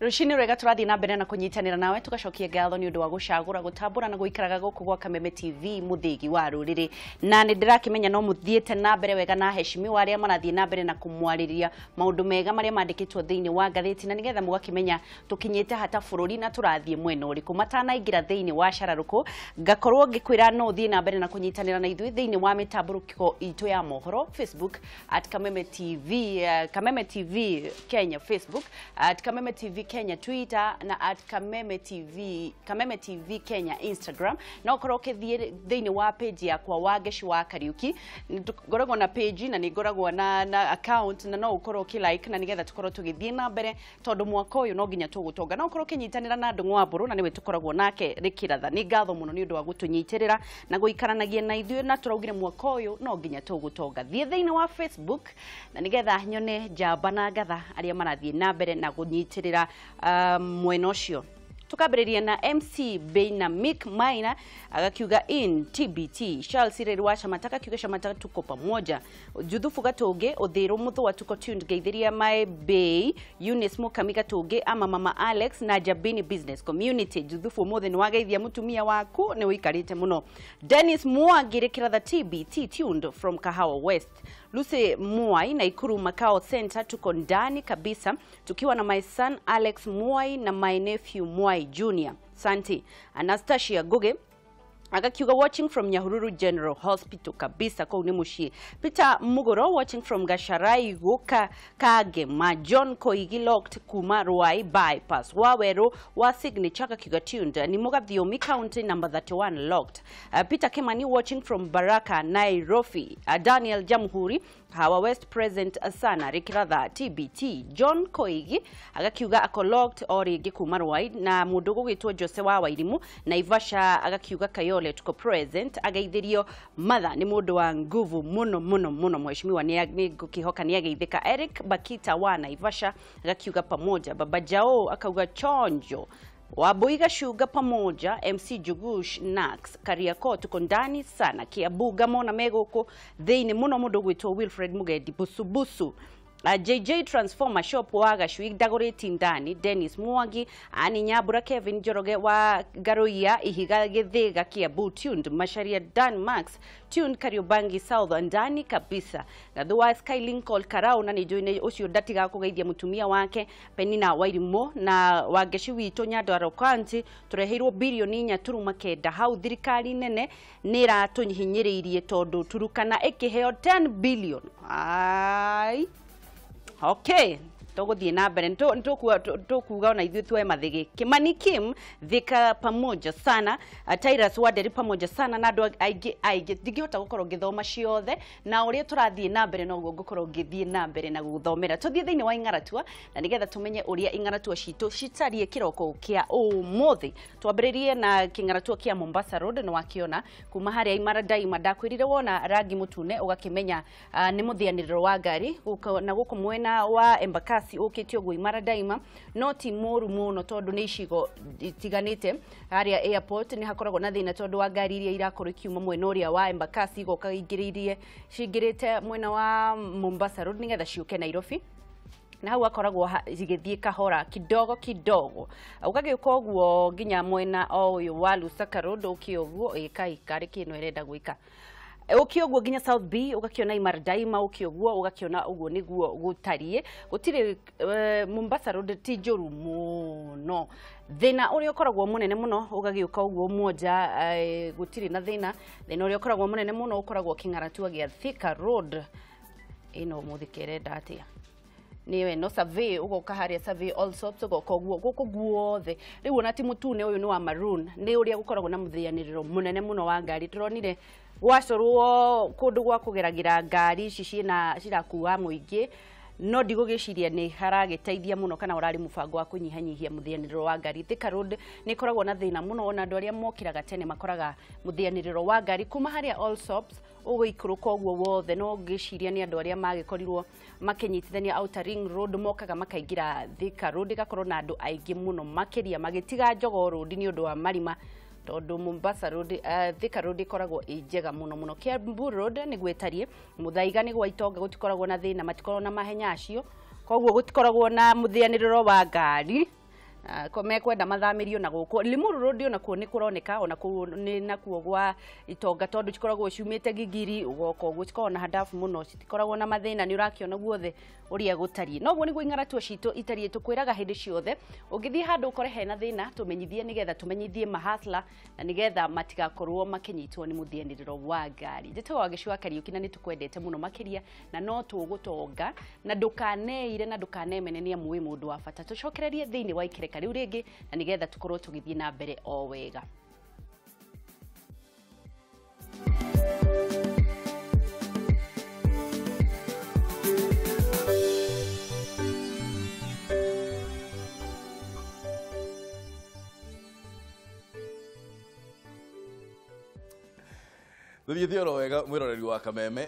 Rũcinĩ rwega, tũrathiĩ na mbere na kũnyitanĩra nawe, tũgacokia ngatho nĩ ũndũ wa gũcagũra, gũtambũra na gũikaraga gũkũ gwa Kameme TV, mũthĩgi wa rũrĩrĩ. Na nĩ ndĩrakĩmenya no mũthiĩte na mbere wega na heshimiwa arĩa marathiĩ na mbere na kũmwarĩria maũndũ mega marĩa mandĩkĩtwo thĩinĩ wa ngathĩti, na nĩgetha mũgakĩmenya tũkinyĩte hata bũrũri na tũrathiĩ mwena ũrĩkũ. Matanaingĩra thĩinĩ wa cararũkũ, ngakorwo ngĩkwĩra no ũthiĩ na mbere na kũnyitanĩra na ithuĩ thĩinĩ wa mĩtambũrũkĩko itũ ya mohoro: Facebook @KamemeTV, Kameme TV Kenya Facebook, @KamemeTV Kenya Twitter, na @KamemeTV, Kameme TV Kenya Instagram. Na ũkorwo ũkĩthiĩ thĩinĩ wa page yakwa, Wangeci wa Kariuki. Ngoragwo na page na nĩ ngoragwo na account, na no ũkorwo ũkĩ like na nĩgetha tũkorwo tũgĩthiĩ na mbere, tondũ mwaka ũyũ no nginya tũgũtonga. No ũkorwo ũkĩnyitanĩra na Ndũng'ũ wa Mbũrũ, na nĩwe tũkoragwo nake Rĩkĩratha. Nĩ ngatho mũno nĩ ũndũ wa gũtũnyitĩrĩra na gũikaranagia na ithuĩ, na tũraugire mwaka ũyũ no nginya tũgũtonga. Thiĩ thĩinĩ wa Facebook na nĩgetha nyone njamba na ngatha arĩa marathiĩ na mbere na kũnyitĩrĩra mwena ũcio. Tukambĩrĩria na MC Beinamik Maina, agakiuga in TBT. Charles Ireri wa Shamata akakiuga, "Shamata tuko pamoja." Juthufu Gatungi Uthiru Muthua, "Tuko tuned, geithiria my bay Eunice Mukami Gatungi ama Mama Alex na Jabini Business Community." Juthufu, umuthi ni wageithia mutumia waku, ni wikarite muno. Dennis Mwangi Kiratha, "TBT tuned from Kahawa West." Lucy Mwai, "Naikuru Makao Center, tuko ndani kabisa tukiwa na my son Alex Mwai na my nephew Mwai Junior." Santi. Anastasia Guge agakiuga, "Watching from Nyahururu General Hospital." Kabisa, kũu nĩ mũciĩ. Peter Mugoro, "Watching from Gasharai guka Kagema." John Koigi, "Locked kuma Ruai Bypass." Waweru wa Signature agakiuga, "Tuned ni Mugathiomi County number 31, locked." Peter Kimani, "Watching from Baraka, Nairobi." Daniel Jamhuri, "Hawa West present sana, Rikiratha TBT." John Koigi agakiuga ako locked o rĩngĩ kuma Ruai. Na mũndũ gũgĩtwo Jose wa Wairimu, Naivasha, agakiuga, "Kayole tuko present." Ageithirio matha nĩ mũndũ wa nguvu mũno mũno mũno, mheshimiwa, nĩ ngũkĩhoka nĩ ageithĩka. Eric Bakita wa Naivasha agakiuga pamoja. Baba Jao akauga chonjo. Wabui Gashuga pamoja. MC Jugush Nax Kariako, tuko ndani sana. Kiambu Gamona megũkũ thĩinĩ mũno. Mũndũ gwĩtwo Wilfred Mugendi busubusu. JJ Transformer Shop wa Gacui, Dagoretti ndani. Dennis Mwangi ani Nyambura, Kevin Njoroge wa Garoia Ihiga Githiga, Kiambu tuned. Masharia Dan Max tuned Kariobangi South, ndani kabisa. Gathu wa Sky Lincoln Karau, na nĩ ũcio ndatigaga kũgeithia mũtumia wake Penina Wairimu. Na Wangeci witũ Nyandarua County tũreheirwo birioni 4.9 hau. Thirikari nene nĩ ĩratũhinyĩrĩirie tondũ Turukana ĩkĩheo 10 billion. Ai, okay, tũgũthiĩ na mbere tũkuga ona ithuĩ tuoe mathĩgĩ. Kimani Kim Thika pamoja sana. Tyrus Wanderi pamoja sana, na andũ aingĩ aingĩ ndingĩhota gũkorwo ngĩthoma ciothe, na ũrĩa tũrathiĩ na mbere noguo ngũkorwo ngĩthiĩ na mbere na gũthomera. Tũthiĩ thĩinĩ wa ing'aratua na nĩgetha tũmenye ũrĩa ing'aratua citũ citariĩ kĩroko kĩa ũmũthĩ. Twambĩrĩrie na kĩng'aratua kĩa Mombasa Road. Nĩ wakĩona kuma harĩa Imara Daima, ndakwĩrire wona rangi mũtune ũgakĩmenya nĩ mũthianĩrĩro wa ngari na gũkũ mwena wa Embakasi ũkĩte ũguo Imara Daima, no ti mũru mũno tondũ nĩ icigo itiganĩte. Harĩa airport nĩ hakoragwo na thĩna tondũ wa ngari iria irakorwo ikiuma mwena ũrĩa wa Embakasi igoka ingĩrĩirie cingĩrĩte mwena wa Mombasa Road nĩgetha ciũke Nairobi, na hau akoragwo cigĩthiĩ kahora kidogo kidogo. Ũgagĩũka ũguo nginya mwena o ũyũ wa Lusaka Road, ũkĩ ũguo ĩka ikarĩ kĩno ĩrenda gwĩka, ũkĩ ũguo nginya South B, ũgakĩona Imara Daima, ũkĩ ũguo ũgakĩona ũguo nĩguo gũtariĩ. Gũtirĩ Mombasa Road ti njũru mũno. Thĩna ũrĩa ũkoragwo mũnene mũno ũgagĩũka ũguo mwonja, gũtirĩ na thĩna. Thĩna ũrĩa ũkoragwo mũnene mũno ũkoragwo kĩng'aratua gĩa Thika Road. Ĩno ũmũthĩ kĩrenda atĩa? Nĩyo ĩno Survey, ũgoka harĩa Survey Allsops, ũgoka ũguo gũkũ guothe. Rĩu ona ti mũtune, ũyũ nĩ wa maroon, nĩ ũrĩa gũkoragwo na mũthĩanĩrĩro mũnene mũno wa ngari. Tũronire gwacorwo kũndũ gwa kũgeragĩra ngari ici ciĩna cirakua mũingĩ, no ndigũgĩciria nĩ haragĩteithia mũno kana ũrarĩ mũbango wa kũnyihanyihia mũthĩanĩrĩro wa ngari. Thika Road nĩ ĩkoragwo na thĩna mũno, ona andũ arĩa mokĩraga tene makoraga mũthĩanĩrĩro wa ngari kuma harĩa Allsops ũgũikũrũka ũguo wothe. No ngĩciria nĩ andũ arĩa magĩkorirwo makĩnyitithania Outer Ring Road mokaga makaingĩra Thika Road, ĩgakorwo na andũ aingĩ mũno makĩria magĩtiga Jogoo Road nĩ ũndũ wa marima, tondũ Mombasa Road, Thika Road ĩkoragwo ĩ njega mũno mũno. Kiambu Road nĩguo ĩtariĩ. Muthaiga nĩ gwa itonga, gũtikoragwo na thĩna, matikoragwo na mahenya acio, koguo gũtikoragwo na mũthĩanĩrĩro wa ngari. Mekwenda mathamirio na guku Limuru Road ona kuo ni kuroneka ona kuo ni nakuo gwa itonga tondu cikoragwo ciumite Gigiri ugoka uguo cikoragwo na handabu muno citikoragwo na mathina ni urakiona guothe uria gutarie noguo niguo ing'aratua citu itarie tukwiraga hindi ciothe ungithie handu ukore hena thina tumenyithie nigetha tumenyithie mahasla na nigetha matigakorwo makinyitwo ni muthianiriro wa ngari. Njĩtagwo Wagĩcua Kariũki na nĩtũkwendete mũno makĩria na no tũgũtonga na ndũkaneire na ndũkanemene nĩ amu wĩ mũndũ wa bata. Tũcokererie thĩinĩ wa ikereka rĩu rĩngĩ na nĩgetha tũkorwo tũgĩthiĩ na mbere o wega. Tuthiĩte oro wega mwĩroreri wa Kameme.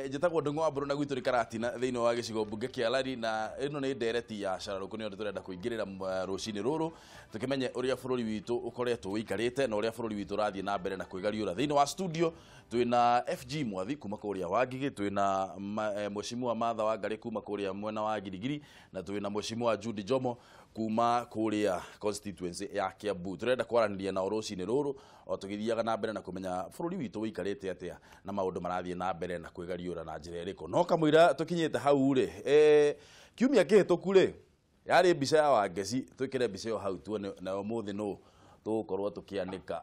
Njĩtagwo Ndung'u wa Mbũrũ na gwitũ nĩ Karatina thĩinĩ wa gĩcigo mbunge kĩa Lari, na ĩno nĩ ndereti ya cararũkũ nĩyo tũrenda kũingĩrĩra rũcinĩ rũrũ tũkĩmenye ũrĩa bũrũri witũ ũkoretwo ũikarĩte na ũrĩa bũrũri witũ ũrathiĩ na mbere na kwĩgariũra. Thĩinĩ wa studio twĩna FG Mwathi kuma kũrĩa Wangigĩ, twĩna Mheshimiwa Martha Wangari kuma kũrĩa mwena wa Girigiri, na twĩna Mheshimiwa Judy Jomo kuma kũrĩa constituency ya Kiambu. Turenda kwaranĩria nao rũcinĩ rũrũ o tũgĩthiaga na mbere na kũmenya bũrũri witũ ũikarĩte atĩa na maũndũ marathiĩ na mbere na kwĩgariũra na njĩra ĩrĩkũ. No kamũira tũkinyĩte hau rĩ, kiumia kĩhĩtũku rĩ yarĩ mbica ya Wangeci, twĩkĩre mbica ĩyo hau tuone na ũmũthĩ nũ tũgũkorwo tũkĩanĩka.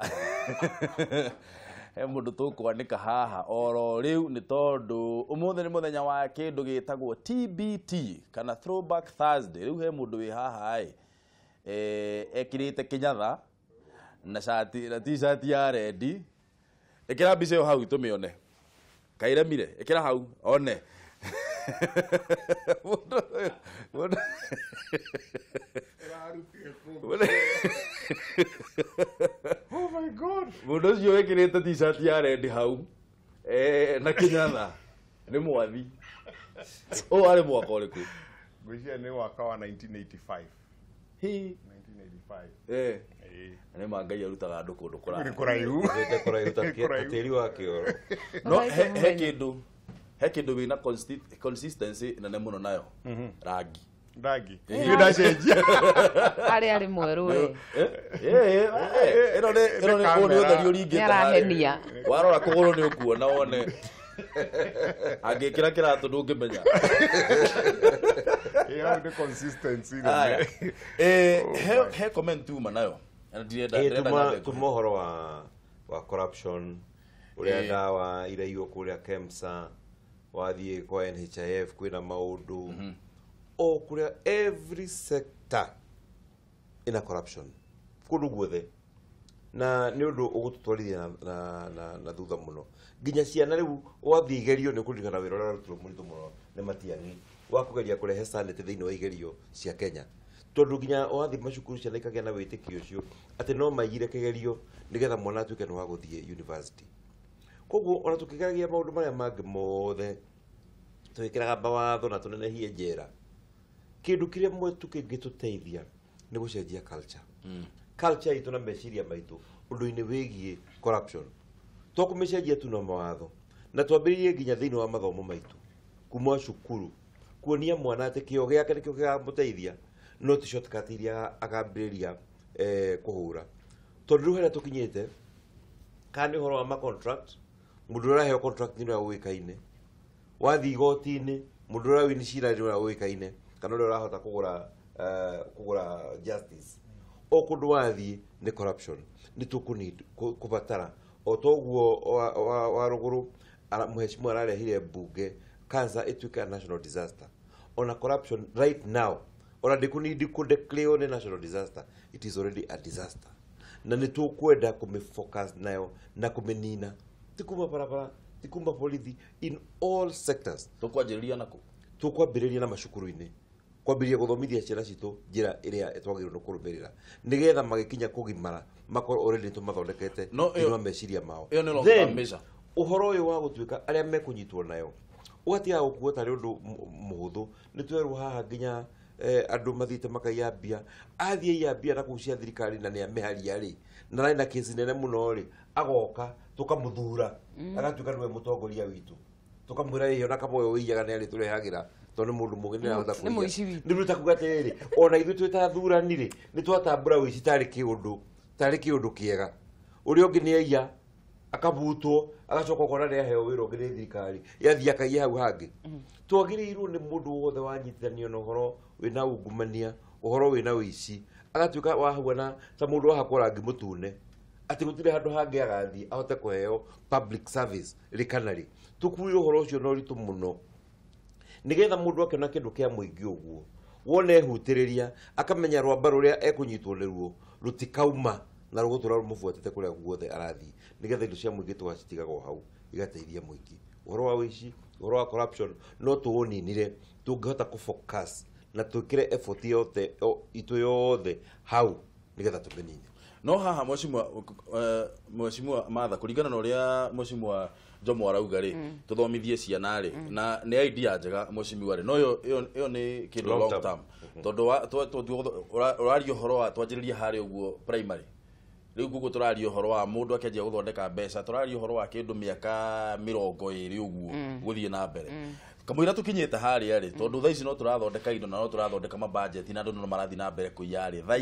He mũndũ tũkwanĩka haha oro rĩu nĩ tondũ ũmũthĩ nĩ mũthenya wa kĩndũ gĩtagwo TBT kana Throwback Thursday. Rĩu he mũndũ wĩ haha ĩ ekĩrĩte kĩnyatha na shati na t-shirt ya rendi. Ĩkĩra mbica ĩyo hau tũmĩone. Kairemire, ĩkĩra hau one. Mũndũ Oh my God. Mũndũ ũcio wĩkĩrĩte t-shirt ya rendi hau na kĩnyatha nĩ Mwathi. Ũyũ arĩ mwaka ũrĩkũ? Ngwĩciria nĩ mwaka wa 1985. Hi. 1985. Nĩ ma Ngai arutaga andũ kũndũ kũraihu. Kũraihu. Kũraihu ta tĩri wa kĩoro. No he kĩndũ wĩna consistency nene mũno nayo. Rangi. Rangi. Nĩ ndacenjia. Arĩ mwerũ we. Ĩno nĩ ũyũ nĩ ũtheri ũringĩte harĩa. Warora kũgũrũ nĩ ũkuona wone. Angĩkĩra kĩratũ ndũngĩmenya. Ĩyo nĩ consistency. He comment tuma nayo. Tuma ũhoro wa corruption, ũrĩa ndawa iraiywo kũrĩa KEMSA, wathiĩ kwa NHIF kwĩna maũndũ. O kũrĩa every sector ina corruption kũndũ guothe, na nĩ ũndũ ũgũtũtwarithia na thutha mũno. Nginya ciana rĩu wathiĩ igerio nĩ ũkũririkana wĩra ũrĩa ũrarutirwo mũritũ mũno nĩ Matiang'i wa kũgeria kũrehe sanity thĩinĩ wa igerio cia Kenya, tondũ nginya wathiĩ macukuru ciana ikagĩa na wĩtĩkio ũcio atĩ no maigire kĩgerio nĩgetha mwana atuĩke nĩ wa gũthiĩ university. Koguo ona tũkĩgeragia maũndũ marĩa mangĩ mothe tũgĩkĩraga mawatho na tũnenehie njera, kĩndũ kĩrĩa mwe tu kĩngĩtũteithia nĩ gũcenjia culture. Culture itũ na meciria maitũ ũndũ-inĩ wĩgiĩ corruption twakũmĩcenjia tu na mawatho, na twambĩrĩrie nginya thĩinĩ wa mathomo maitũ kuma cukuru kuonia mwana atĩ kĩo gĩake nĩkĩo kĩgamũteithia, no ti shortcut iria akambĩrĩria kũhũra. Tondũ rĩu harĩa tũkinyĩte kana nĩ ũhoro wa ma contract, mũndũ ũrĩa ũraheo contract nĩ ũrĩa ũĩkaine, wathiĩ igoti-inĩ mũndũ ũrĩa wĩna cira nĩ ũrĩa ũĩkaine kana ũrĩa ũrahota kũgũra justice. O kũndũ wathiĩ nĩ corruption. Nĩ tũkũbatara o toguo wa rũgũrũ mheshimiwa ararehire mbunge cancer ĩtuĩke national disaster. Ona corruption right now ona ndĩkũnindi kũ-declare nĩ national disaster, it is already a disaster, na nĩ tũkwenda kũmĩ-focus nayo na kũmĩnina, ti kuma barabara, ti kuma borithi, in all sectors. Tũkwanjĩrĩria nakũ? Tũkwambĩrĩria na macukuru-inĩ, kwambĩrĩria gũthomithia ciana citũ njĩra ĩrĩa twagĩrĩirwo nĩ kũrũmĩrĩra nĩgetha magĩkinya kũgimara makorwo already tũmathondekete thĩinĩ wa meciria mao. Then ũhoro ũyũ wa gũtuĩka arĩa mekũnyitwo nayo ũgatiga gũkuo tarĩ ũndũ mũhũthũ. Nĩ twerwo haha nginya andũ mathiĩte makaiya mbia, athiĩ aiya mbia na kũu cia thirikari na nĩ amĩharia rĩ, na arĩ na kesi nene mũno rĩ, agoka tũkamũthura agatuĩka nĩwe mũtongoria witũ, tũkamwĩra ĩyo na kamwe ũiyaga nĩ arĩtũrehagĩra Tondũ nĩ mũndũ mũgĩ nĩ arahota Nĩ mũici witũ. Nĩ ta kuga atĩrĩrĩ, ona ithuĩ twĩ ta athurani rĩ, nĩ twatambũra ũici tarĩ kĩũndũ kĩega. Ũrĩa ũngĩ nĩ aiya akabutwo agacoka ũkona nĩ aheo wĩra ũngĩ nĩ thirikari yathiĩ akaiya hau hangĩ. Twagĩrĩirwo nĩ mũndũ wothe wanyitithanio na ũhoro wĩna ungumania, ũhoro wĩna ũici, agatuĩka wahuana ta mũndũ wahakwo rangi mũtune, atĩ gũtirĩ handũ hangĩ agathiĩ ahote kũheo public service rĩ kana rĩ. Tũkuire ũhoro ũcio na ũritũ mũno nĩgetha mũndũ akĩona kĩndũ kĩa mũingĩ ũguo wona ehutĩrĩria akamenya rwamba rũrĩa ekũnyitwo nĩruo rũtikauma na rũgũtũra rũmũbuatĩte kũrĩa guothe arathiĩ, nĩgetha indo cia mũingĩ tũgacitigagwo hau igateithia mũingĩ. Ũhoro wa ũici, ũhoro wa corruption no tũũninire tũngĩhota kũ-focus na twĩkĩre effort yothe itũ yothe hau nĩgetha tũmĩnine. No haha mheshimiwa Martha, kũringana na ũrĩa mheshimiwa Jomo arauga rĩ, tũthomithie ciana rĩ, na nĩ idea njega mheshimiwa rĩ, no ĩyo nĩ kĩndũ long term, tondũ ũraria ũhoro wa twanjĩrĩrie harĩa ũguo primary. Rĩu koguo tũraria ũhoro wa mũndũ akĩanjia gũthondeka mbeca, tũraria ũhoro wa kĩndũ mĩaka 20 ũguo gũthiĩ na mbere. Kamũira tũkinyĩte harĩa rĩ, tondũ thaa ici no tũrathondeka indo na no tũrathondeka mabudget na andũ no marathiĩ na mbere kũiya rĩ, thaa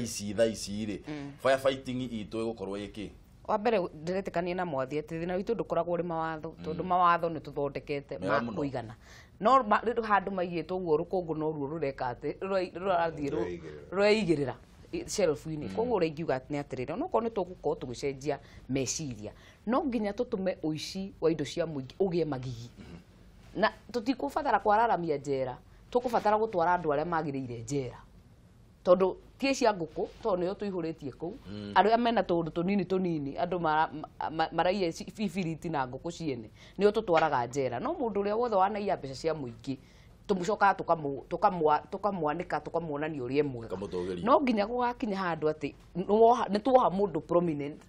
ici rĩ, firefighting itũ ĩgũkorwo ĩkĩ? Wa mbere ndĩretĩkania na Mwathi atĩ thĩna witũ ndũkoragwo ũrĩ mawatho, tondũ mawatho nĩ tũthondekete ma kũigana. No handũ maigĩtwo ũguo rũkũngũ no ruo rũreka atĩ rũrathiĩ rũreigĩrĩra shelf-inĩ. Koguo ũrĩa ingiuga nĩ atĩrĩrĩ, onokorwo nĩ tũgũkorwo tũgĩcenjia meciria, no nginya tũtũme ũici wa indo cia mũingĩ ũgĩe magigi. Na tũtikũbatara kwararamia njera, tũkũbatara gũtwara andũ arĩa magĩrĩire njera. Tondũ ti cia ngũkũ, tondũ nĩo tũihũrĩtie kũu, arĩa mena tũũndũ tũnini tũnini, andũ maraiya ibiriti na ngũkũ ciene, nĩo tũtwaraga njera. No mũndũ ũrĩa wothe wanaiya mbeca cia mũingĩ, tũmũcokaga tũkamwanĩka, tũkamuonania ũrĩa mwega. No nginya gũgakinya handũ atĩ nĩ tuoha mũndũ prominent,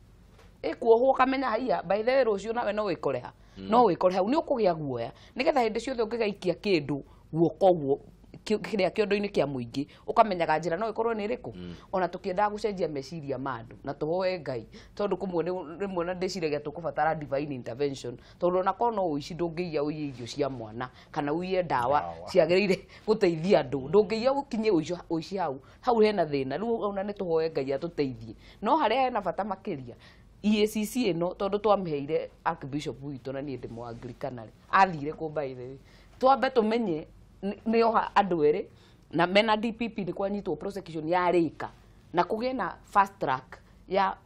ĩkuohwo ũkamenya haiya, by the way rũciũ nawe no wĩkore ha, no wĩkore hau, nĩ ũkũgĩa guoya, nĩgetha hĩndĩ ciothe ũngĩgaikia kĩndũ guoko ũguo kĩrĩa kĩondo-inĩ kĩa mũingĩ, ũkamenyaga njĩra no ĩkorwo nĩ ĩrĩkũ. Ona tũkĩendaga gũcenjia meciria ma andũ na tũhoe Ngai, tondũ kũmwe rĩmwe na ndĩciragia tũkũbatara divine intervention, tondũ ona korwo no ũici ndũngĩiya ũiye irio cia mwana kana ũiye ndawa ciagĩrĩire gũteithia andũ, ndũngĩiya ũkinye ũici hau, hau hena thĩna. Rĩu ona nĩ tũhoe Ngai atũteithie. No harĩa hena bata makĩria, EACC ĩno tondũ twamĩheire Archbishop witũ na niĩ ndĩ Mũanglikana rĩ, athire kũ by the way, twambe tũmenye nĩ oha andũ erĩ na mena DPP nĩ kwanyitwo prosecution yarĩka, na kũgĩe na fast track ya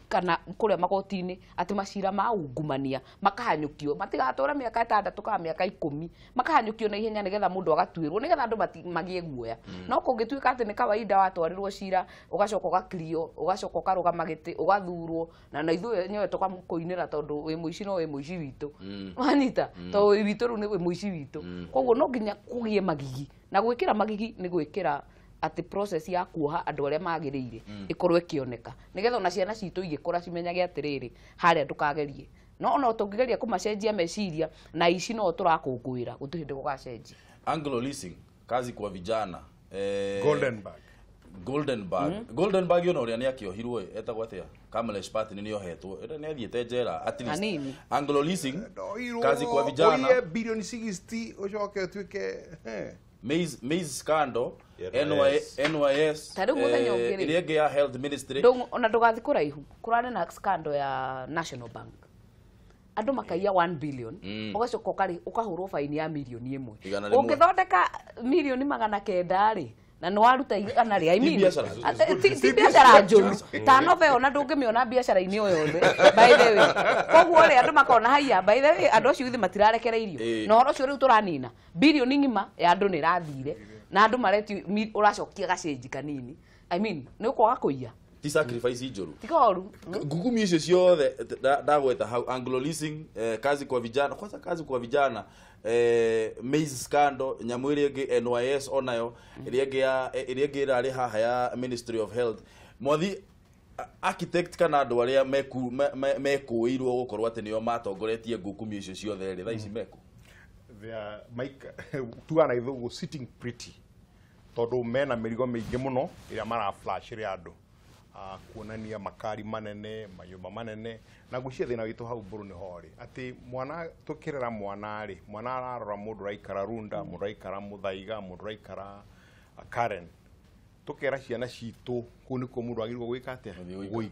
kana kũrĩa magoti-inĩ atĩ macira ma ungumania makahanyũkio, matigatũre mĩaka 6 kana mĩaka 10, makahanyũkio na ihenya nĩgetha mũndũ agatuĩrwo, nĩgetha andũ magĩe guoya. No kũngĩtuĩka atĩ nĩ kawaida watwarirwo cira ũgacoka ũgakirio, ũgacoka ũkarũgama gĩtĩ, ũgathurwo, na ithuĩ enyewe tũkamũkũinĩra tondũ wĩ mũici no wĩ mũici witũ. Wanyita? Tondũ wĩ witũ rĩu nĩ wĩ mũici witũ. Koguo no nginya kũgĩe magigi, na gwĩkĩra magigi nĩ gwĩkĩra atĩ process ya kuoha andũ arĩa magĩrĩire ĩkorwo ĩkĩoneka, nĩgetha ona ciana citũ igĩkũra cimenyage atĩrĩrĩ, harĩa ndũkagerie. No ona tũngĩgeria kũmacenjia meciria na ici no tũrakũngũĩra, gũtirĩ hĩndĩ gũgacenjia. Anglo Leasing, kazi kwa vijana, Goldenberg. Goldenberg yona ũrĩa nĩ akĩohirwo etagwo atĩa? Kamlesh Pattni nĩ ohetwo, nĩ athiĩte njera at least. Anglo Leasing, kazi kwa vijana, oye bilioni 60 ũcoke ũtuĩke Maize scandal, NYS, ĩrĩa ĩngĩ ya Health Ministry. Ona ndũgathiĩ kũraihu, kũrarĩ na scandal ya National Bank. Andũ makaiya 1 billion, ũgacoka ũkahũrwo faini ya milioni 1. Ũngĩthondeka milioni 900 rĩ, na nĩ waruta igana rĩa, I mean, ti biacara njũru, ta nove ona ndũngĩmĩona biacara-inĩ o yothe, by the way. Koguo rĩ, andũ makona haiya, by the way, andũ acio ithe matirarekereirio. Na ũhoro ũcio rĩu tũranina, bilioni ng'ima ya andũ nĩ ĩrathire, na andũ maretio ũracokia gacenji kanini. I mean, nĩ ũkwaga kũiya. Ti sacrifice njũru. Ti koru. Ngugumi icio ciothe ndagweta hau, Anglo Leasing, kazi kwa vijana, kwanza kazi kwa vijana, Maize scandal, nyamũ ĩrĩa ĩngĩ NYS onayo, ĩrĩa ĩngĩ ĩrarĩ haha ya Ministry of Health. Mwathi architect kana andũ arĩa mekũĩirwo gũkorwo atĩ nĩo matongoretie ngukumi icio ciothe rĩ, thaa ici meku? They are Mike tuga na ithugu sitting pretty, tondũ mena mĩrigo mĩingĩ mũno ĩrĩa mara flash ĩrĩa andũ. Kuonania makari manene manyũmba manene na ngwĩciria thĩna witũ hau mbũrũ nĩho rĩ atĩ mwana tũkĩrera mwana rĩ mwana ararora mũndũ ũraikara Runda mũndũ ũraikara Muthaiga mũndũ ũraikara Karen tũkera ciana citũ kũu nĩkuo mũndũ agĩrĩirwo gwĩka atĩa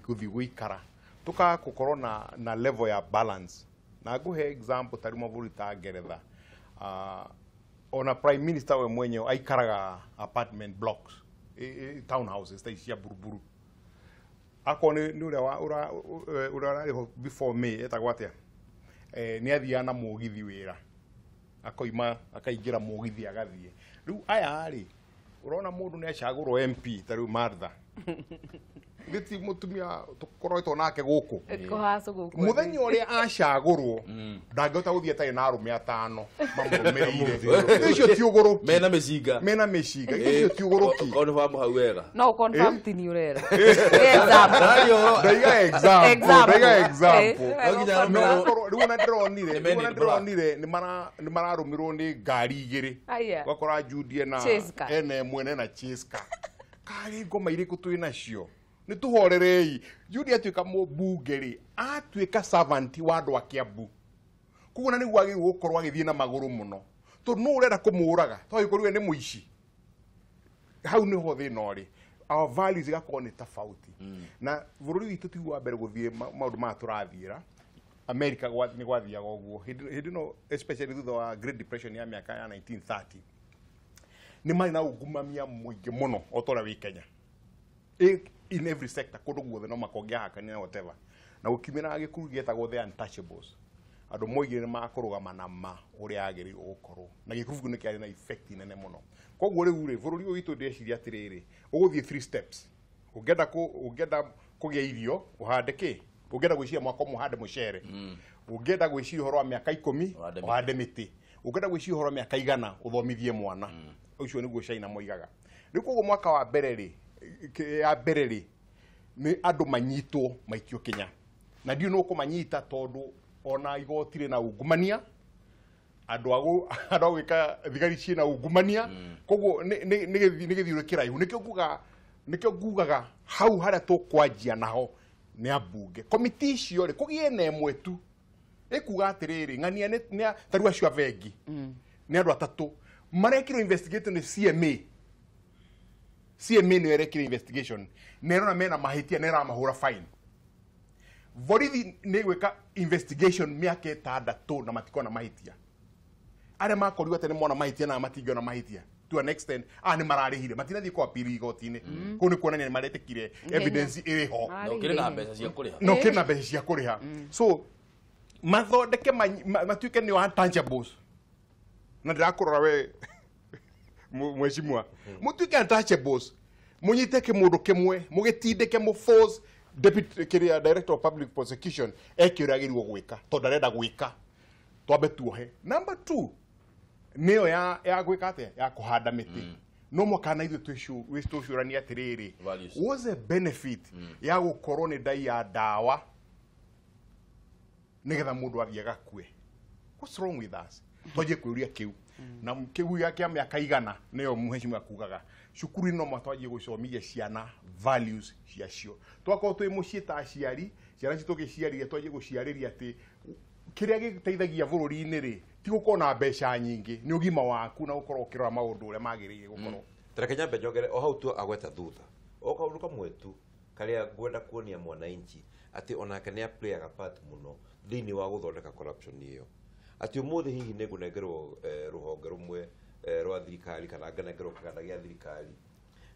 gũthiĩ gũikara tũkaga gũkorwo na level ya balance na ngũhe example ta rĩu mabũrũri ta Ngeretha ona prime minister we mwenyewe aikaraga apartment blocks townhouses ta ici cia buruburu akorwo nĩ ũrĩa ũrarĩ ho before me etagwo atĩa nĩ athiaga na mũgithi wĩra akoima akaingĩra mũgithi agathiĩ rĩu aya rĩ ũrona mũndũ nĩ acagũrwo MP ta rĩu Martha gĩti mũtumia tũkoretwo nake gũkũ mũthenya ũrĩa acagũrwo ndangĩhota gũthiĩ atarĩ na arũme atano mamũrũmĩrĩire icio ti ũgũrũki mena mĩcinga mena mĩcinga icio ti ũgũrũki confirm hau wega no confirm ti ni ũrera example ndaiga example ndaiga example rĩu ona ndĩronire nĩ mararũmĩrwo nĩ ngari igĩrĩ ũgakora Judy ena ĩmwe na Cheska karĩ ngoma irĩkũ twĩ nacio nĩ tũhorerei Judy atuĩka mũmbunge rĩ atuĩka servant wa andũ a Kiambu koguo na nĩguo agĩrĩirwo gũkorwo agĩthiĩ na magũrũ mũno tondũ nũ ũrenda kũmũraga twagĩkorirwe nĩ mũici hau nĩho thĩna ũrĩ our values igakorwo nĩ tofauti na bũrũri witũ tiguo wa mbere gũthiĩ maũndũ maya tũrathiĩra America nĩ gwathiaga ũguo hĩndĩ ĩno especially thutha wa Great Depression ya mĩaka ya 1930 nĩ marĩ na ungumania mũingĩ mũno o ta ũrĩa wĩ Kenya in every sector kũndũ guothe no makongĩahakania na whatever na gũkiumĩra gĩkundi gĩetagwo the untouchables andũ moigire nĩ makũrũgama na ma ũrĩa agĩrĩirwo gũkorwo na gĩkundi kĩu nĩ kĩarĩ na effect nene mũno koguo rĩu rĩ bũrũri ũyũ witũ ndĩreciria atĩrĩrĩ ũgũthiĩ 3 steps ũngĩenda kũgĩa irio ũhande kĩ ũngĩenda gwĩciria mwaka ũmwe ũhande mũcere ũngĩenda gwĩciria ũhoro wa mĩaka 10 ũhande mĩtĩ ũngĩenda gwĩciria ũhoro wa mĩaka 100 ũthomithie mwana ũcio nĩguo China moigaga rĩu koguo mwaka wa mbere rĩ ya mbere rĩ nĩ andũ manyitwo maikio Kenya na ndiũ nũ kũmanyita tondũ ona igoti rĩna ungumania andũ a gwĩka thigari ciĩna ungumania koguo nĩ gĩthiũrũ kĩraihu nĩkĩo ngugaga hau harĩa tũkwanjia naho nĩ ambunge komiti icio rĩ kũgĩe na ĩmwe tu ĩkuga atĩrĩrĩ ng'ania nĩ ta rĩu acio a bengi nĩ andũ atatũ marekirwo investigate nĩ CMA CMA nĩyo ĩrekire investigation na ĩrona mena mahĩtia na ĩramahũra fine borithi nĩ gwĩka investigation mĩaka 6 na matikona mahĩtia arĩa makorirwo atĩ nĩ mona mahĩtia na matingĩona mahĩtia to an extent nĩ mararĩhire matinathiĩ kwa appeal igoti-inĩ kũu nĩ kuonania nĩ maretĩkire evidence ĩrĩ ho na ũkĩrĩ na mbeca cia kũrĩha na ũkĩrĩ na mbeca cia kũrĩha so mathondeke matuĩke nĩo untouchables na ndĩrakũrora we mheshimiwa mutuike untouchables munyite kimundu kimwe mugitindike mu force deputy kiria director of public prosecution eke uria agĩrĩirwo gwĩka tondu arenda gwĩka twambe tuohe number 2 nĩyo ya gwĩka atĩa ya kũhanda mĩtĩ no mwaka na ithuĩ twĩcũranie atĩrĩrĩ what's the benefit ya gũkorwo nĩ ndaiya ndawa nĩgetha mũndũ athiĩ agakue what's wrong with us twanjie kwĩũria kĩu na kĩu gĩa mĩaka 100 nĩyo mheshimiwa kugaga cukuru no matwanjie gũcomithia ciana values ciacio twakorwo twĩ mũciĩ ta aciari ciana citũ gĩciarire twanjie gũciarĩria atĩ kĩrĩa gĩteithagia bũrũri-inĩ rĩ ti gũkorwo na mbeca nyingĩ nĩ ũgima waku na gũkorwo ũkĩrora maũndũ ũrĩa magĩrĩire gũkorwo tareke nyambe njongere o hau tu agweta thutha o kaũndũ kamwe tu karĩa ngwenda kuonia mwananchi atĩ onake nĩ aplayaga part mũno thĩinĩ wa gũthondeka corruption ĩyo atĩ ũmũthĩ hihi nĩ ngũnengerwo rũhonge rũmwe rwa thirikari kana nganengerwo kĩganda gĩa thirikari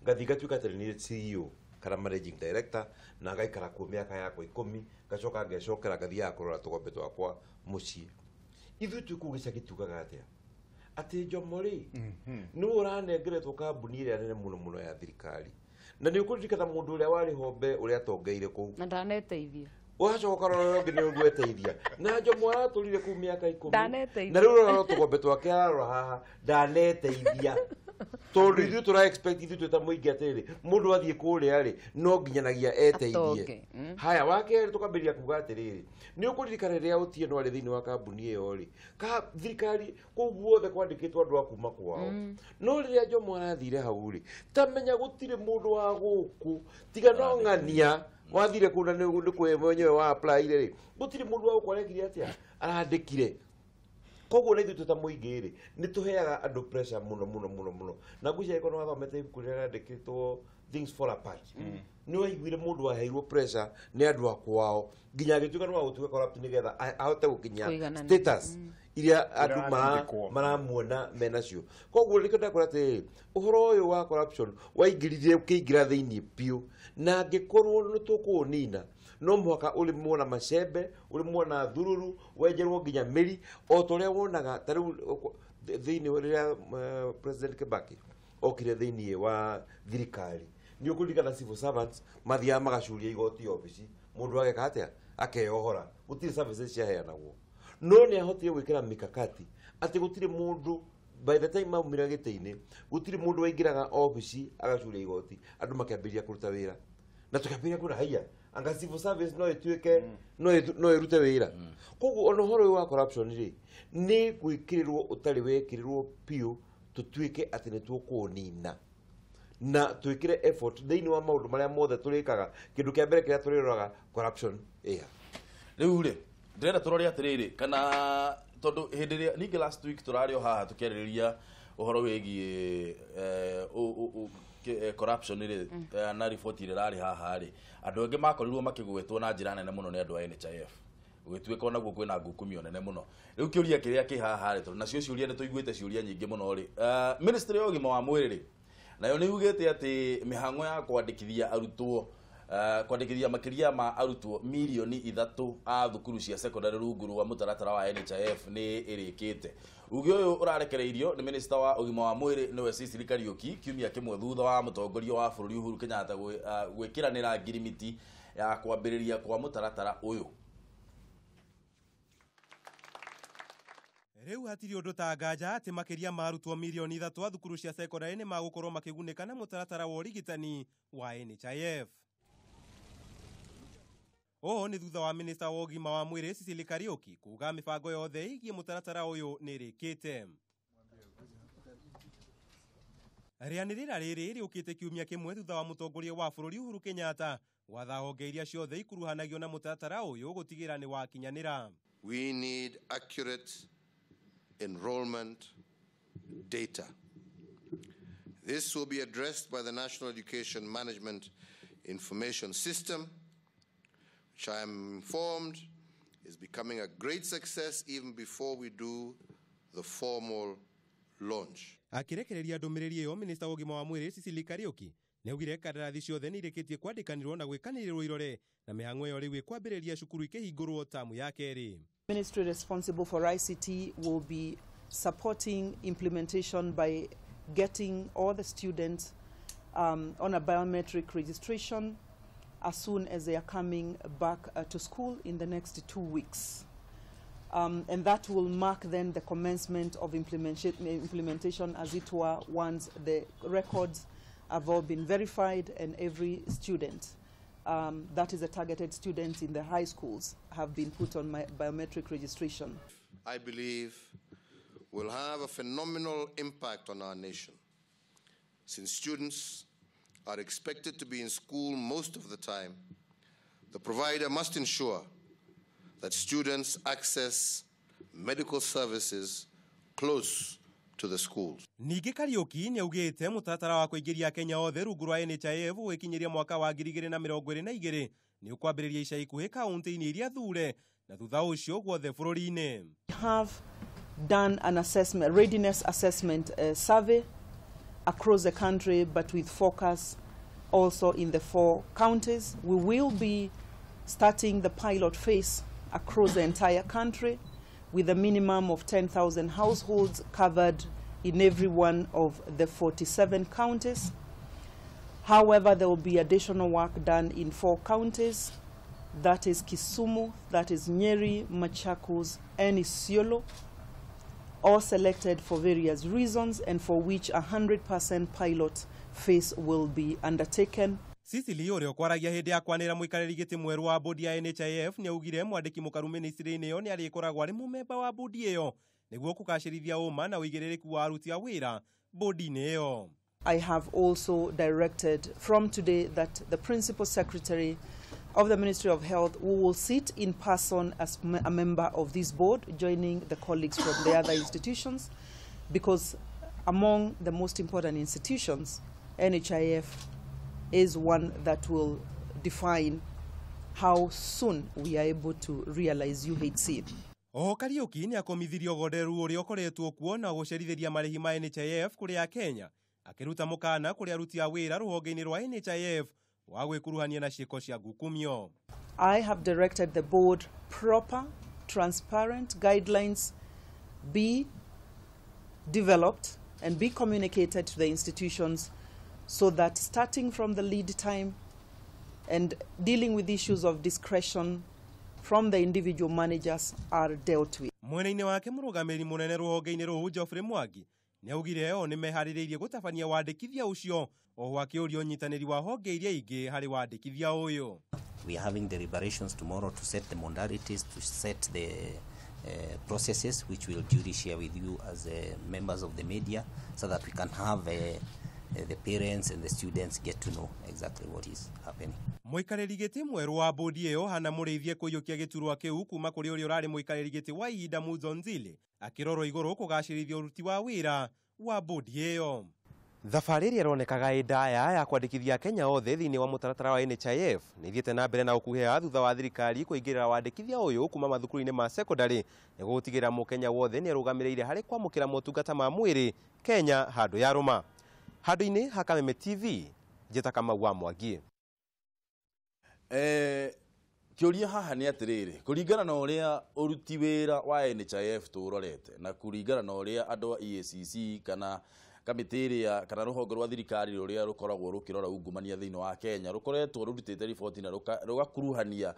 ngathiĩ ngatuĩka atĩ nĩ CEO kana managing director na ngaikara kuo mĩaka yakwa 10 ngacoka ngecokera ngathiaga kũrora tũgombe twakwa mũciĩ ithuĩ twĩ kũu gĩcagi tugaga atĩa atĩ Njomo rĩ nĩwe ũranengeretwo kambuni ĩrĩa nene mũno mũno ya thirikari na nĩ ũkũririkana mũndũ ũrĩa warĩ ho mbere ũrĩa atongeire kũu na ndaneteithia wacoka ũkarora ũrĩa ũngĩ nĩ ũgweteithia na Njomo aratũrire kũu mĩaka 10 Ndaneteithia. na rĩu ũrora tũgombe twake ararora haha ndaneteithia Tondu ithuĩ tũra expect ithuĩ twĩ ta mũingĩ atĩrĩrĩ mũndũ athiĩ kũrĩa rĩ no nginyanagia eteithie. Haya wa kerĩ tũkambĩrĩria kuga atĩrĩrĩ nĩ ũkũririkana rĩrĩa Otieno arĩ thĩinĩ wa kambuni ĩyo rĩ ka thirikari kũu guothe kwandĩkĩtwo andũ a kuma kwao no rĩrĩa Jomo arathire hau rĩ tamenya gũtirĩ mũndũ wa gũkũ tiga no ng'ania wathire kũu na nĩ kwĩ mwenyewe wa apply rĩ gũtirĩ mũndũ wa gũkũ arekire atĩa arandĩkire. Koguo na ithuĩ twĩ ta mũingĩ rĩ nĩ tũheaga andũ pressure mũno mũno mũno mũno na ngwĩciria angĩkorwo nĩ wathomete ibuku rĩrĩa rĩandĩkĩtwo Things Fall Apart nĩ waiguire mũndũ waheirwo pressure nĩ andũ a kwao nginya agĩtuĩka nĩ wa gũtuĩka corrupt nĩgetha ahote gũkinyia status iria andũ maramuona menacio. Koguo nĩkĩo ndakora atĩrĩrĩ ũhoro ũyũ wa corruption waingĩrire ũkĩingĩra thĩinĩ biũ na angĩkorwo nĩ tũkũũnina no mũhaka ũrĩmwo na macembe ũrĩmwo na thururu wenjerwo nginya mĩri o ta ũrĩa wonaga ta rĩu thĩinĩ rĩrĩa President Kibaki okire thĩinĩ wa thirikari nĩ ũkũririkana civil servants mathiaga magacuria igoti obici mũndũ ageka atĩa akeyohora gũtirĩ services ciaheanagwo no nĩ ahotire gwĩkĩra mikakati atĩ gũtirĩ mũndũ by the time aumire gĩtĩ-inĩ gũtirĩ mũndũ waingĩraga obici agacuria igoti andũ makĩambĩrĩria kũruta wĩra na tũkĩambĩrĩria kuona haiya anga civil service no ĩtuĩke no ĩrute wĩra. Koguo ona ũhoro ũyũ wa corruption rĩ nĩ gwĩkĩrĩrwo ũtarĩ wekĩrĩrwo biũ tũtuĩke atĩ nĩ tũkũũnina na twĩkĩre effort thĩinĩ wa maũndũ marĩa mothe tũrĩkaga kĩndũ kĩa mbere kĩrĩa tũrĩroraga corruption ĩha. Rĩu rĩ ndĩrenda tũrore atĩrĩrĩ kana tondũ hĩndĩ ĩrĩa ningĩ last week tũrarĩ o haha tũkĩarĩrĩria ũhoro wĩgiĩ corruption rĩ na riboti ĩrĩa ĩrarĩ haha rĩ andũ aingĩ makorirwo makĩgwetwo na njĩra nene mũno nĩ andũ a NHIF gũgĩtuĩka onaguo kwĩna ngukumio nene mũno. Rĩu kĩũria kĩrĩa kĩ haha rĩ tondũ nacio ciũria nĩ tũiguĩte ciũria nyingĩ mũno rĩ Ministry ya ũgima wa mwĩrĩ rĩ nayo nĩ yugĩte atĩ mĩhang'o ya kwandĩkithia arutwo kwandĩkithia makĩria ma arutwo mirioni 3 a thukuru cia secondary rungu rwa mũtaratara wa NHIF nĩ ĩrĩkĩte. Uge ũyũ ũrarekereirio nĩ minister wa ũgima wa mwĩrĩ nĩwe Cecily Kariuki kiumia kĩmwe thutha wa mũtongoria wa bũrũri Uhuru Kenyatta gwĩkĩranĩra ngirimiti ya kwambĩrĩria kwa mũtaratara ũyũ. Rĩu hatirĩ ũndũ ta nganja atĩ makĩria ma arutwo mirioni 3 a thukuru cia secondary nĩ magũkorwo makĩgunĩka na mũtaratara wa ũrigitani wa NHIF. Ũũ nĩ thutha wa minista wa ũgima wa mwĩrĩ Cecily Kariuki kuga mĩbango yothe ĩgiĩ mũtaratara ũyũ nĩ ĩrĩkĩte. Rĩanĩrĩra rĩrĩ rĩũkĩte kiumia kĩmwe thutha wa mũtongoria wa bũrũri Uhuru Kenyatta gwatha honge iria ciothe ikuruhanagio na mũtaratara ũyũ gũtigĩra nĩ wakinyanĩra. We need accurate enrollment data. This will be addressed by the National Education Management Information System, which I am informed is becoming a great success even before we do the formal launch. Akirekereria ndũmĩrĩri ĩyo minista wa ũgima wa mwĩrĩ Cecily Kariuki nĩaugire kandarathi ciothe nĩ irĩkĩtie kwandĩkanĩrwo na gwĩkanĩrĩrwo irore na mĩhang'o ĩyo rĩu ĩkwambĩrĩria cukuru ikĩhingũrwo tamu ya kerĩ. Ministry responsible for ICT will be supporting implementation by getting all the students on a biometric registration as soon as they are coming back to school in the next 2 weeks. And that will mark then the commencement of implementation as it were once the records have all been verified and every student, that is the targeted students in the high schools, have been put on biometric registration. I believe will have a phenomenal impact on our nation, since students are expected to be in school most of the time. The provider must ensure that students access medical services close to the schools. Ningĩ Kariuki nĩaugĩte mũtaratara wa kũingĩria Kenya othe rungu rwa NHIF gwĩkinyĩria mwaka wa 2022 nĩ ũkwambĩrĩria ica ikuhĩ kaunti-inĩ iria thure na thutha ũcio guothe bũrũri-inĩ. We have done an assessment, readiness assessment survey across the country, but with focus also in the 4 counties. We will be starting the pilot phase across the entire country with a minimum of 10,000 households covered in every one of the 47 counties. However, there will be additional work done in 4 counties. That is Kisumu, that is Nyeri, Machakos, and Isiolo. all selected for various reasons and for which 100% pilot phase will be undertaken. Cecily ũrĩa ũkwaragia hĩndĩ ya kwanĩra mũikarĩri gĩtĩ mwerũ wa bodi ya NHIF nĩ augire mwandĩki mũkaru ministry-inĩ ĩyo nĩ arĩkoragwo arĩ mũmemba wa bodi ĩyo nĩguo kũgacĩrithia ũma na ũigĩrĩrĩku wa aruti a wĩra bodi-inĩ ĩyo. I have also directed from today that the Principal Secretary of the Ministry of Health, who will sit in person as a member of this board, joining the colleagues from the other institutions, because among the most important institutions, NHIF is one that will define how soon we are able to realize UHC. Oho Kariuki nĩ akomithirio ũgonderu ũrĩa ũkoretwo kuo na gũcerithĩria marĩhi ma NHIF kũrĩ Akenya, akĩruta mũkana kũrĩ aruti a wĩra rũhonge-inĩ rwa NHIF wa gwĩkuruhania na ciĩko cia ngukumio. I have directed the board proper, transparent guidelines be developed and be communicated to the institutions so that starting from the lead time and dealing with issues of discretion from the individual managers are dealt with. Mwena-inĩ wake mũrũgamĩrĩri mũnene rũhonge-inĩ rũu Geoffrey Mwangi nĩ augire o nĩ meharĩrĩirie gũtabania wandĩkithia ũcio oho akĩũria ũnyitanĩri wa honge iria ingĩ harĩ wandĩkithia ũyũ. We are having deliberations tomorrow to set the modalities, to set the processes which we'll duly share with you as members of the media so that we can have the parents and the students get to know exactly what is happening. Mũikarĩri gĩtĩ mwerũ wa bodi ĩyo Hana Mũrĩithie kũiyũkia gĩturwa kĩu kuma kũrĩ ũrĩa ũrarĩ mũikarĩri gĩtĩ wa ihinda Muzo Nzili akĩrorwo igũrũ kũgacĩrithia ũruti wa wĩra wa bodi ĩyo. Thabarĩ ĩrĩa ĩronekaga ĩ ndaya ya kwandĩkithia Kenya othe thĩinĩ wa mũtaratara wa NHIF nĩ ĩthiĩte na mbere na gũkuhĩha thutha wa thirikari kũingĩrĩra wandĩkithia ũyũ kuma mathukuru-inĩ ma secondary nĩguo gũtigĩrĩra mũkenya wothe nĩ arũgamĩrĩire harĩ kwamũkĩra motungata ma mwĩrĩ Kenya handũ ya rũma. Handũ-inĩ ha Kameme TV, njĩta Kamau wa Mwangi. Kĩũria haha nĩ atĩrĩrĩ, kũringana na ũrĩa ũruti wĩra wa NHIF tũrorete na kũringana na ũrĩa andũ a EACC kana kamĩtĩ ĩrĩa kana rũhonge rwa thirikari rũrĩa rũkoragwo rũkĩrora ungumania thĩinĩ wa Kenya rũkoretwo rũrutĩte riboti na rũgakuruhania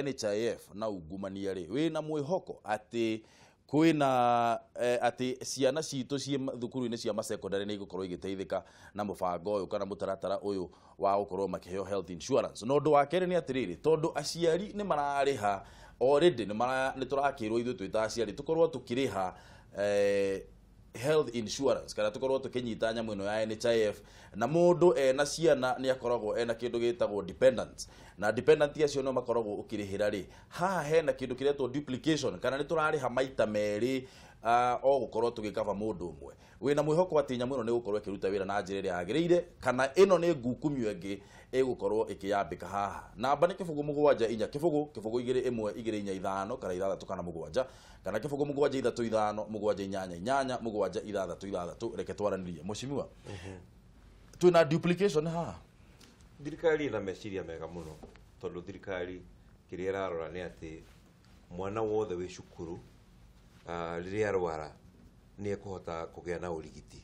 NHIF na ungumania rĩ, wĩna mwĩhoko atĩ kwĩna atĩ ciana citũ ciĩ thukuru-inĩ cia masekondary nĩ igũkorwo igĩteithĩka na mũbango ũyũ kana mũtaratara ũyũ wa gũkorwo makĩheo health insurance. Na ũndũ wa kerĩ nĩ atĩrĩrĩ, tondũ aciari nĩ mararĩha already, nĩ tũrakĩrwo ithuĩ twĩ ta aciari tũkorwo tũkĩrĩha health insurance kana tukorwo tukinyita nyamu ino ya NHIF na mundu ena ciana ni akoragwo ena kindu gitagwo dependents na dependent acio no makoragwo ukirihira ri haha hena kindu kiretwo duplication kana ni turariha maita meri o gukorwo tugikaba mundu umwe wina mwihoko ati nyamu ino ni gukorwo ikiruta wira na njira iria yagiriire kana ino ni ngukumio ingi igukorwo ikiyambika haha. Namba ni 0 7 4 0 0 2 1 2 4 5 kana 6 kana 7 kana 0 7 3 5 7 8 8 7 6 6. Reke twaranirie mheshimiwa, twina duplication haha. Thirikari ina meciria mega muno tondu thirikari kiria irarora ni ati mwana wothe wi cukuru riria arwara ni ekuhota kugia na urigiti.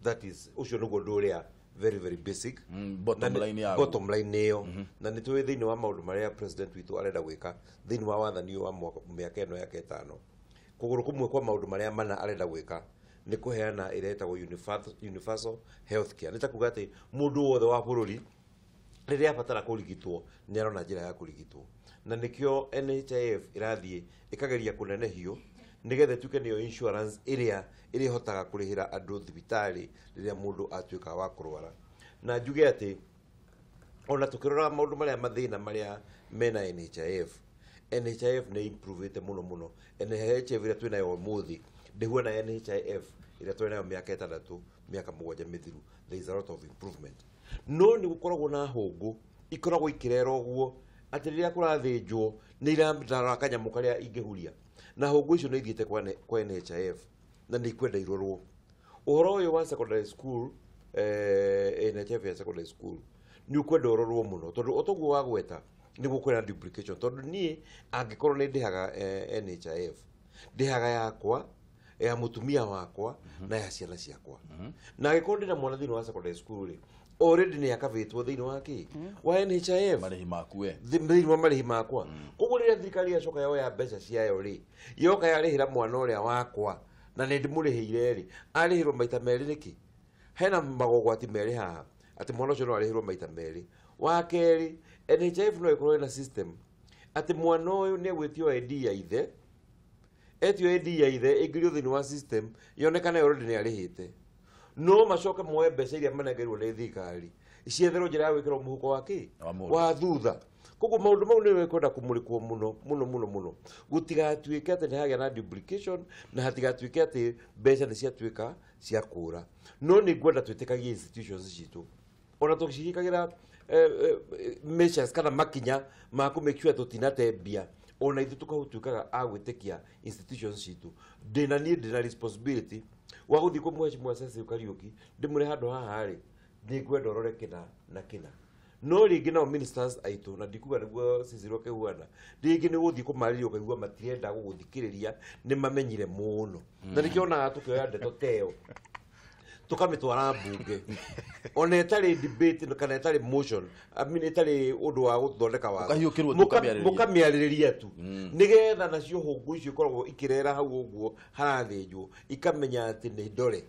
That is ucio niguo undu uria very very basic. Bottom line ya bottom line niyo. Na ni twi thiini wa maundu maria president witu arenda gwika thiini wa wathani wa miaka ino yake 5 kuguru kumwe kwa maundu maria mana arenda gwika ni kuheana ira etagwo universal health care. Ni ta kuga ati mundu wothe wa bururi riria abatara kurigitwo ni arona njira ya kurigitwo, na nikio NHIF irathie ikageria kunenehio nigetha ituike niyo insurance iria irihotaga kurihira andu thibitari riria mundu atuika wa kurwara. Na njuge ati ona tukirora maundu maria mathina maria mena NHIF, NHIF ni improvete muno muno. NHIF iria twinayo umuthi ndihuana NHIF iria twinayo miaka 6 miaka 7 mithiru. There is a lot of improvement, no ni gukoragwo na hungu ikoragwo ikirerwo uguo ati riria kurathinjwo ni irambatara kanyamu karia ingihuria, na hungu icio ni ithiite kwa NHIF na ni ikwenda irorwo. Uhoro uyu wa secondary school, NHIF ya secondary school ni ukwenda urorwo muno tondu otoguo wa gweta ni gukwenda duplication, tondu nie angikorwo ni ndihaga NHIF ndihaga yakwa ya mutumia wakwa na ya ciana ciakwa, na angikorwo ndina mwana thiini wa secondary school ri Already nĩ akavĩtwo thĩinĩ wa kĩ wa NHIF marĩhi maku we thĩinĩ wa marĩhi makwa. Koguo rĩrĩa thirikari yacoka yoya mbeca ciayo rĩ, yoka yarĩhĩra mwana ũrĩa wakwa na nĩ ndĩmũrĩhĩire rĩ, arĩhĩrwo maita merĩ nĩkĩ? Hena magogwati merĩ haha atĩ mwana ũcio no arĩhĩrwo maita merĩ. Wa kerĩ, NHIF no ĩkorwo ĩna system atĩ mwana ũyũ nĩ egwĩtio ID ya ithe, etio ID ya ithe ĩingĩrio thĩinĩ wa system yonekane already nĩ arĩhĩte, no macoke moe mbeca iria manengerirwo nĩ thirikari cietherwo njĩra ya gwĩkĩrwo mũhuko wa kĩ wa thutha. Koguo maũndũ mau nĩ mekwenda kũmũrĩkwo mũno mũno mũno mũno, gũtigatuĩke atĩ nĩ hagĩa na duplication na hatigatuĩke atĩ mbeca nĩ ciatuĩka cia kũra. No nĩ ngwenda twĩtĩkagie institutions citũ ona tũcihikagĩra measures kana makinya ma kũ make sure tũtinate mbia, ona ithuĩ tũkatuĩkaga a gwĩtĩkia institutions citũ. Ndĩna niĩ ndĩna responsibility wa gũthiĩ kwa mheshimiwa Cecil Kariuki ndĩmũre handũ haha rĩ, nĩ ngwenda ũrore kĩna na kĩna. No rĩngĩ nao ministers aitũ, na ndikuga nĩguo Cecil ũkĩhuana, rĩngĩ nĩ gũthiĩ kũmarĩria ũkaigua matirenda gũgũthikĩrĩria, nĩ mamenyire mũno. Na nĩkĩo onaga tũkĩoya ndeto ta ĩyo tũkamĩtwara mbunge ona ĩtarĩ debate kana ĩtarĩ motion, I mean ĩtarĩ ũndũ wa gũthondeka watho, mũkamĩarĩrĩria tu nĩgetha nacio hũngũ icio ikoragwo ikĩrera hau ũguo harathĩnjwo ikamenya atĩ nĩ ndore.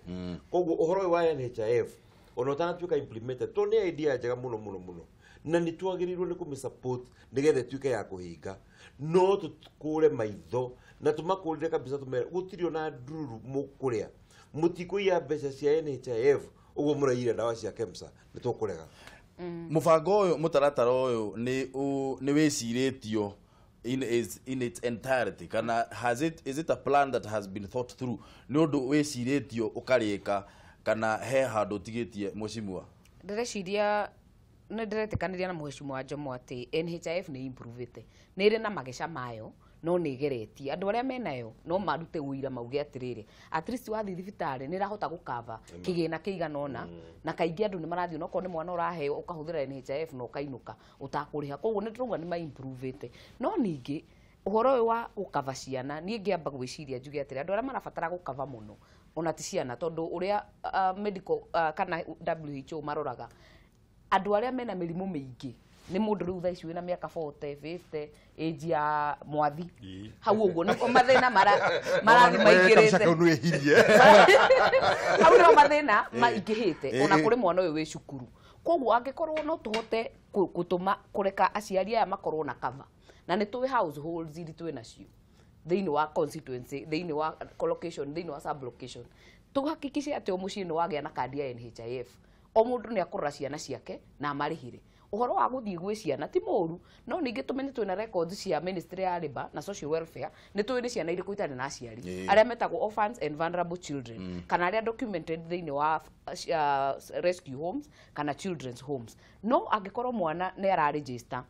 Koguo ũhoro ũyũ wa NHIF ona ũtanatuĩka implemented, tondũ nĩ idea njega mũno mũno mũno na nĩ twagĩrĩirwo nĩ kũmĩ support nĩgetha ĩtuĩke ya kũhinga, no tũkũre maitho na tũmakũrire kabisa tũmere gũtirĩ ona ndururu mũkũrĩa, mũtikũiya mbeca cia NHIF ũguo mũraiyire ndawa cia KEMSA, nĩ tũkũrega. Mũbango ũyũ, mũtaratara ũyũ nĩ wĩcirĩtio in its entirety, kana is it a plan that has been thought through? Nĩ ũndũ wĩcirĩtio ũkarĩka kana he handũ ũtigĩtie mheshimiwa? Ndĩreciria nĩ ndĩretĩkanĩria na mheshimiwa Njomo atĩ NHIF nĩ improvete, nĩ ĩrĩ na mageca mayo no nĩ ĩgeretie andũ arĩa menayo no marute ũira mauge atĩrĩrĩ, at least wathiĩ thibitarĩ nĩ ĩrahota gũkava kĩgĩna kĩigana ũna, na kaingĩ andũ nĩ marathiĩ onokorwo nĩ mwana ũraheo ũkahũthĩra NHIF na ũkainũka ũtakũrĩha. Koguo nĩ tũrauga nĩ ma-improvete. No ningĩ ũhoro ũyũ wa gũkava ciana, niĩ ngĩamba gwĩciria njuge atĩrĩ, andũ arĩa marabatara gũkava mũno ona ti ciana, tondũ ũrĩa medical kana WHO maroraga andũ arĩa mena mĩrimũ mĩingĩ nĩ mũndũ rĩu thaa ici wĩna mĩaka 40, 50, age ya mwathi hau ũguo nĩko mathĩna marathiĩ maingĩrĩte, hau nĩho mathĩna maingĩhĩte ona kũrĩ mwana ũyũ wĩ cukuru. Koguo angĩkorwo no tũhote gũtũma kũreka aciari aya makorwo na cover, na nĩ tũĩ households iria twĩ nacio thĩinĩ wa constituency, thĩinĩ wa collocation, thĩinĩ wa sublocation, tũhakikice atĩ o mũciĩ nĩ wagĩa na kandi ya NHIF, o mũndũ nĩ akũrora ciana ciake na amarĩhĩre. Ũhoro wa gũthiĩ gwĩ ciana ti mũru, no ningĩ tũmenye twĩna records cia Ministry ya Labour na Social Welfare, nĩ tũĩ nĩ ciana irĩkũ itarĩ na aciari, arĩa metagwo orphans and vulnerable children, kana arĩa documented thĩinĩ wa rescue homes kana children's homes. No angĩkorwo mwana nĩ araregister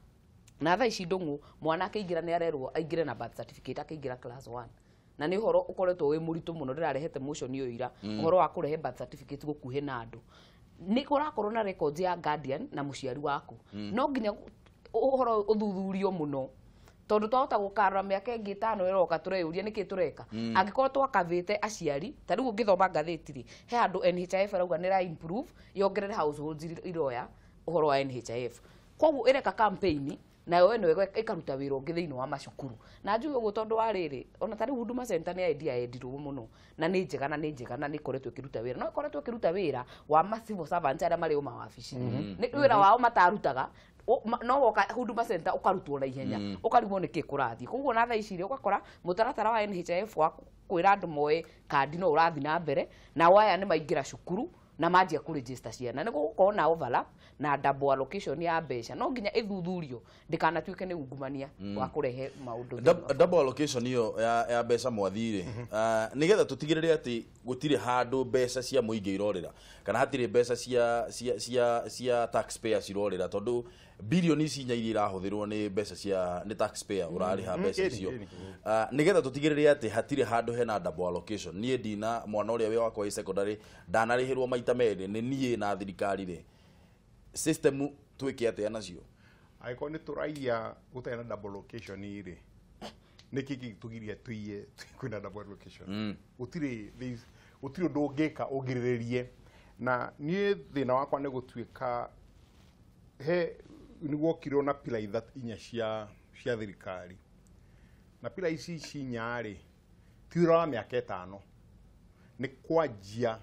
na thaa ici Ndũng'ũ, mwana akĩingĩra nĩ arerwo aingĩre na birth certificate akĩingĩra class 1, na nĩ ũhoro ũkoretwo wĩ mũritũ mũno, ndĩrarehete motion ĩyo ira, ũhoro wa kũrehe birth certificate gũkuhĩ na andũ. Nĩ kũrakorwo na records ya guardian na mũciari waku, no nginya ũhoro ũthuthurio mũno, tondũ twahota gũkarora mĩaka ĩngĩ ĩtano ĩroka tũreyũria nĩkĩ tũreka. Angĩkorwo twakavĩte aciari, ta rĩu ũngĩthoma ngathĩti rĩ, he handũ NHIF arauga nĩ ĩra improve yongerere households iroya ũhoro wa NHIF. Koguo ĩreka campaign nayo ĩno ĩkaruta wĩra ũngĩ thĩinĩ wa macukuru. Na njuge ũguo tondũ wa rĩrĩ, ona ta rĩu Huduma Center nĩ idea yendirwo mũno na nĩ njega na nĩ njega na nĩ ĩkoretwo ĩkĩruta wĩra, no ĩkoretwo ĩkĩruta wĩra wa ma civil servants arĩa marĩ o mawabici, nĩ wĩra wao matarutaga, no woka Huduma Center ũkarutwo na ihenya, ũkarigwo nĩkĩ kũrathiĩ. Koguo na thaa ici rĩ, ũgakora mũtaratara wa NHIF wa kwĩra andũ moe kandi no ũrathiĩ na mbere, nao aya nĩ maingĩra cukuru na manjia kũregister ciana, nĩ gũgũkorwo na overlap na double allocation ya mbeca, no nginya ĩthuthurio ndĩkanatuĩke nĩ ungumania wa kũrehe maũndũ. Double allocation ĩyo ya mbeca mwathi rĩ, nĩgetha tũtigĩrĩre atĩ gũtirĩ handũ mbeca cia mũingĩ irorĩra kana hatirĩ mbeca cia taxpayers irorĩra, tondũ bilioni ici inya iria irahũthĩrwo nĩ mbeca cia nĩ taxpayer ũrarĩha mbeca icio, nĩgetha tũtigĩrĩre atĩ hatirĩ handũ hena double allocation. Niĩ ndina mwana ũrĩa wĩ wakwa wĩ secondary ndanarĩhĩrwo maita merĩ nĩ niĩ na thirikari rĩ, system twĩke atĩa nacio? Angĩkorwo nĩ tũraiya gũtarĩ na double allocation rĩ, nĩkĩ gĩtũgiria tuiye kwĩna double allocation? Gũtirĩ ũndũ ũngĩka ũngirĩrĩrie Na niĩ thĩna wakwa nĩ gũtuĩka he nĩguokirwo na pila inya cia thirikari. Na pila ici cinya rĩ ti wĩra wa mĩaka 5 nĩ kwanjia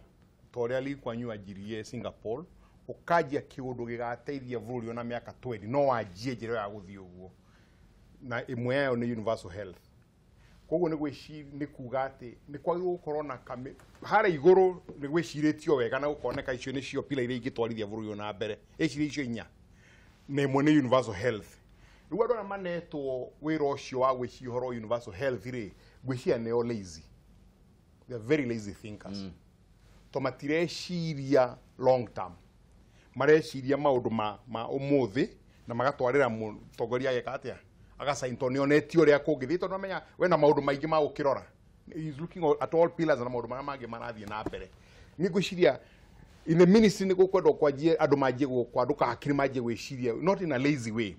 ta ũrĩa Lee Kuan Yew anjirie Singapore, ũkanjia kĩũndũ gĩgateithia bũrũri ona mĩaka 20 no wanjie njĩra ya gũthiĩ ũguo, na ĩmwe yayo nĩ universal health. Koguo nĩ kuga atĩ nĩ kwagĩrĩirwo gũkorwo na harĩa igũrũ nĩ gwĩcirĩtio wega na gũkoneka icio nĩcio pila iria ingĩtwarithia bũrũri ũyũ na mbere. Ĩciria icio inya na ĩmwe nĩ universal health. Rĩu andũ arĩa manetwo wĩra ũcio wa gwĩciria ũhoro wa universal health rĩ, ngwĩciria nĩo lazy. They are very lazy thinkers. To matireciria long term, mareciria maũndũ ma ũmũthĩ na magatwarĩra mũtongoria ageka atĩa, agacain tondũ nĩonetio ũrĩa kũngĩthiĩ, tondũ amenya wena maũndũ maingĩ ma gũkĩrora. He is looking at all pillars na maũndũ marĩa mangĩ marathiĩ na mbere. Niĩ ngwĩciria in the ministry nĩ gũkwendwo kwanjie andũ manjie kwandũka hakiri manjie gwĩciria not in a lazy way,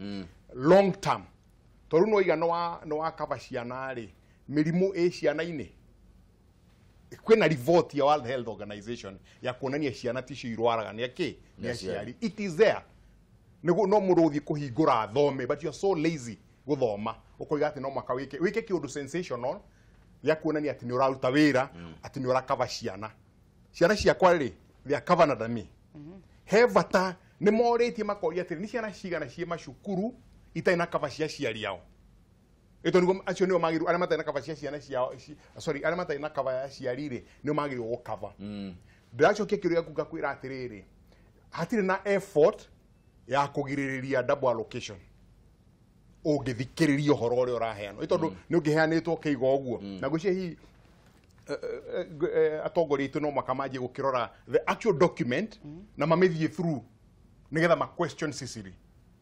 long term. Tondũ no iga no wa cover ciana rĩ, mĩrimũ ĩ ciana-inĩ. Kwĩna report ya World Health Organization ya kuonania ciana ticio irwaraga nĩ akĩ nĩ aciari. It is there. Nĩguo no mũndũ ũthiĩ kũhingũra athome, but you are so lazy gũthoma ũkoiga atĩ no mwaka wĩke kĩũndũ sensational gĩa kuonania atĩ nĩ ũraruta wĩra, atĩ nĩ ũrakava ciana. Ciana ciakwa rĩ, they are covered than me. He bata nĩ morĩtie makoria atĩrĩ, nĩ ciana cigana ciĩ macukuru itarĩ na cover cia aciari ao. Ĩto nĩguo acio nĩo magĩrĩirwo, arĩa matarĩ na cover cia ciana ciao, sorry, arĩa matarĩ na cover ya aciari rĩ, nĩo magĩrĩirwo gũcover. Ndĩracokia kĩũria gĩaku ngakwĩra atĩrĩrĩ, hatirĩ na effort ya kũgirĩrĩria double allocation ũngĩthikĩrĩria ũhoro ũrĩa ũraheanwo, nĩ tondũ nĩ ũngĩheanĩtwo kĩiga ũguo. Na ngwĩciria hihi atongoria aitũ no mwaka manjie gũkĩrora the actual document na mamĩthiĩ through nĩgetha ma question Sicily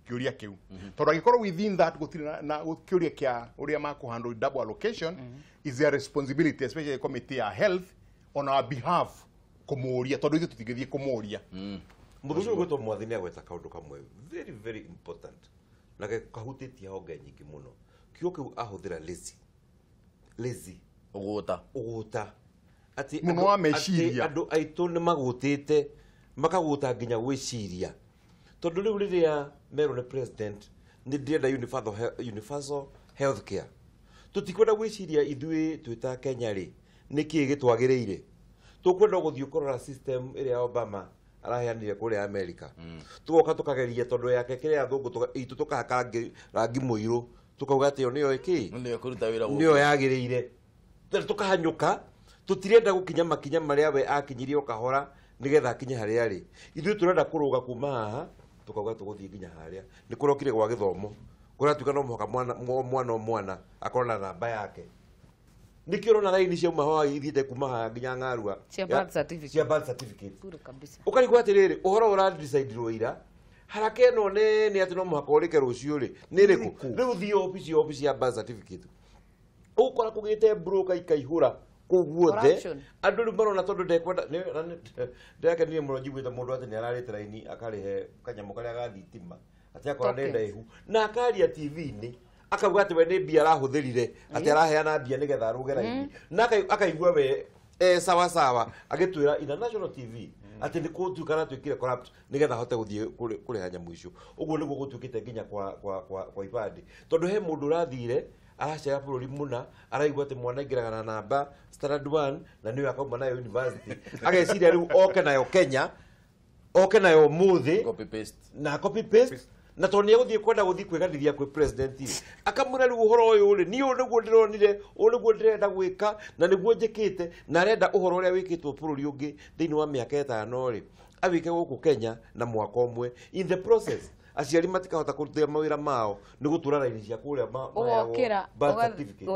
kĩũria kĩu. Tondũ angĩkorwo within that gũtirĩ na kĩũria kĩa ũrĩa makũhandle double allocation, is their responsibility, especially committee ya health on our behalf kũmũria, tondũ ithuĩ tũtingĩthiĩ kũmũria. Mũndũ ũcio ũgwĩtwo Mwathi nĩ agweta kaũndũ kamwe very very important na kahutĩtie honge nyingĩ mũno. Kiugo kĩu ahũthĩra lazy. Lazy. Ũgũta. Atĩ mũno wa meciria. Andũ aitũ nĩ magũtĩte, makagũta nginya gwĩciria. Tondũ rĩu rĩrĩa merwo nĩ president nĩ ndĩrenda universal health care, tũtikwenda gwĩciria ithuĩ twĩ ta Kenya rĩ nĩkĩĩ gĩtwagĩrĩire. Tũkwenda gũthiĩ kũrora system ĩrĩa Obama araheanire kũrĩa America. Tũgoka tũkageria tondũ yake kĩrĩa athũngũ itũ tũkahaka rangi mũirũ tũkauga atĩ ĩyo nĩyo ĩkĩ nĩyo yagĩrĩire. Tũkahanyũka, tũtirenda gũkinya makinya marĩa we akinyirie o kahora nĩgetha akinye harĩa arĩ. Ithuĩ tũrenda kũrũga kuma haha tũkauga tũgũthiĩ nginya harĩa. Nĩ kũrokire gwa gĩthomo, kũratuĩka no mũhaka mwana o mwana akorwo na namba yake. Nĩkĩo ũrona raini ciauma haha ithiĩte kuma haha nginya Ng'arua cia birth certificate, cia birth certificate. Ũkarigwo atĩrĩrĩ, ũhoro ũradecidirwo ira haraka ĩno nene atĩ no mũhaka ũrĩke rũciũ rĩ nĩ ĩrĩkũ? Rĩu thiĩ obici ya birth certificate, ũgũkora kũgĩte broker ikaihũra kũu guothe. Andũ rĩu marona tondũ ndekwenda. Ndĩrakenire mũno njiguĩte mũndũ atĩ nĩ ararĩte raini akarĩhe kanyamũ karĩa ga thitima atĩ akora nĩ ndaihu, na akaria TV-inĩ akauga atĩ we nĩ mbia arahũthĩrire, atĩ araheana mbia nĩgetha arũge raini, na akaigua we sawa sawa, agĩtwĩra ina national TV atĩ nĩ kũtuĩka aratuĩkire corrupt nĩgetha ahote gũthiĩ kũrĩha nyamũ icio. Ũguo nĩguo gũtuĩkĩte nginya kwa ibandĩ, tondũ he mũndũ ũrathire aracera bũrũri mũna, araigua atĩ mwana aingĩraga na namba standard 1 na nĩyo akauma nayo university, ageciria rĩu oke nayo Kenya, oke nayo ũmũthĩ na copy paste, na tondũ nĩ egũthiĩ kwenda gũthiĩ kwĩganithia kwĩ president rĩ, akamwĩra rĩu ũhoro ũyũ rĩ, niĩ ũyũ nĩguo ndĩronire, ũyũ nĩguo ndĩrenda gwĩka na nĩguo njĩkĩte, na arenda ũhoro ũrĩa wĩkĩtwo bũrũri ũngĩ thĩinĩ wa mĩaka 5 rĩ, awĩke gũkũ Kenya na mwaka ũmwe. In the process aciari matikahota kũruta mawĩra mao nĩ gũtura raini cia kũrĩa ũgokĩra gwetha birth certificate.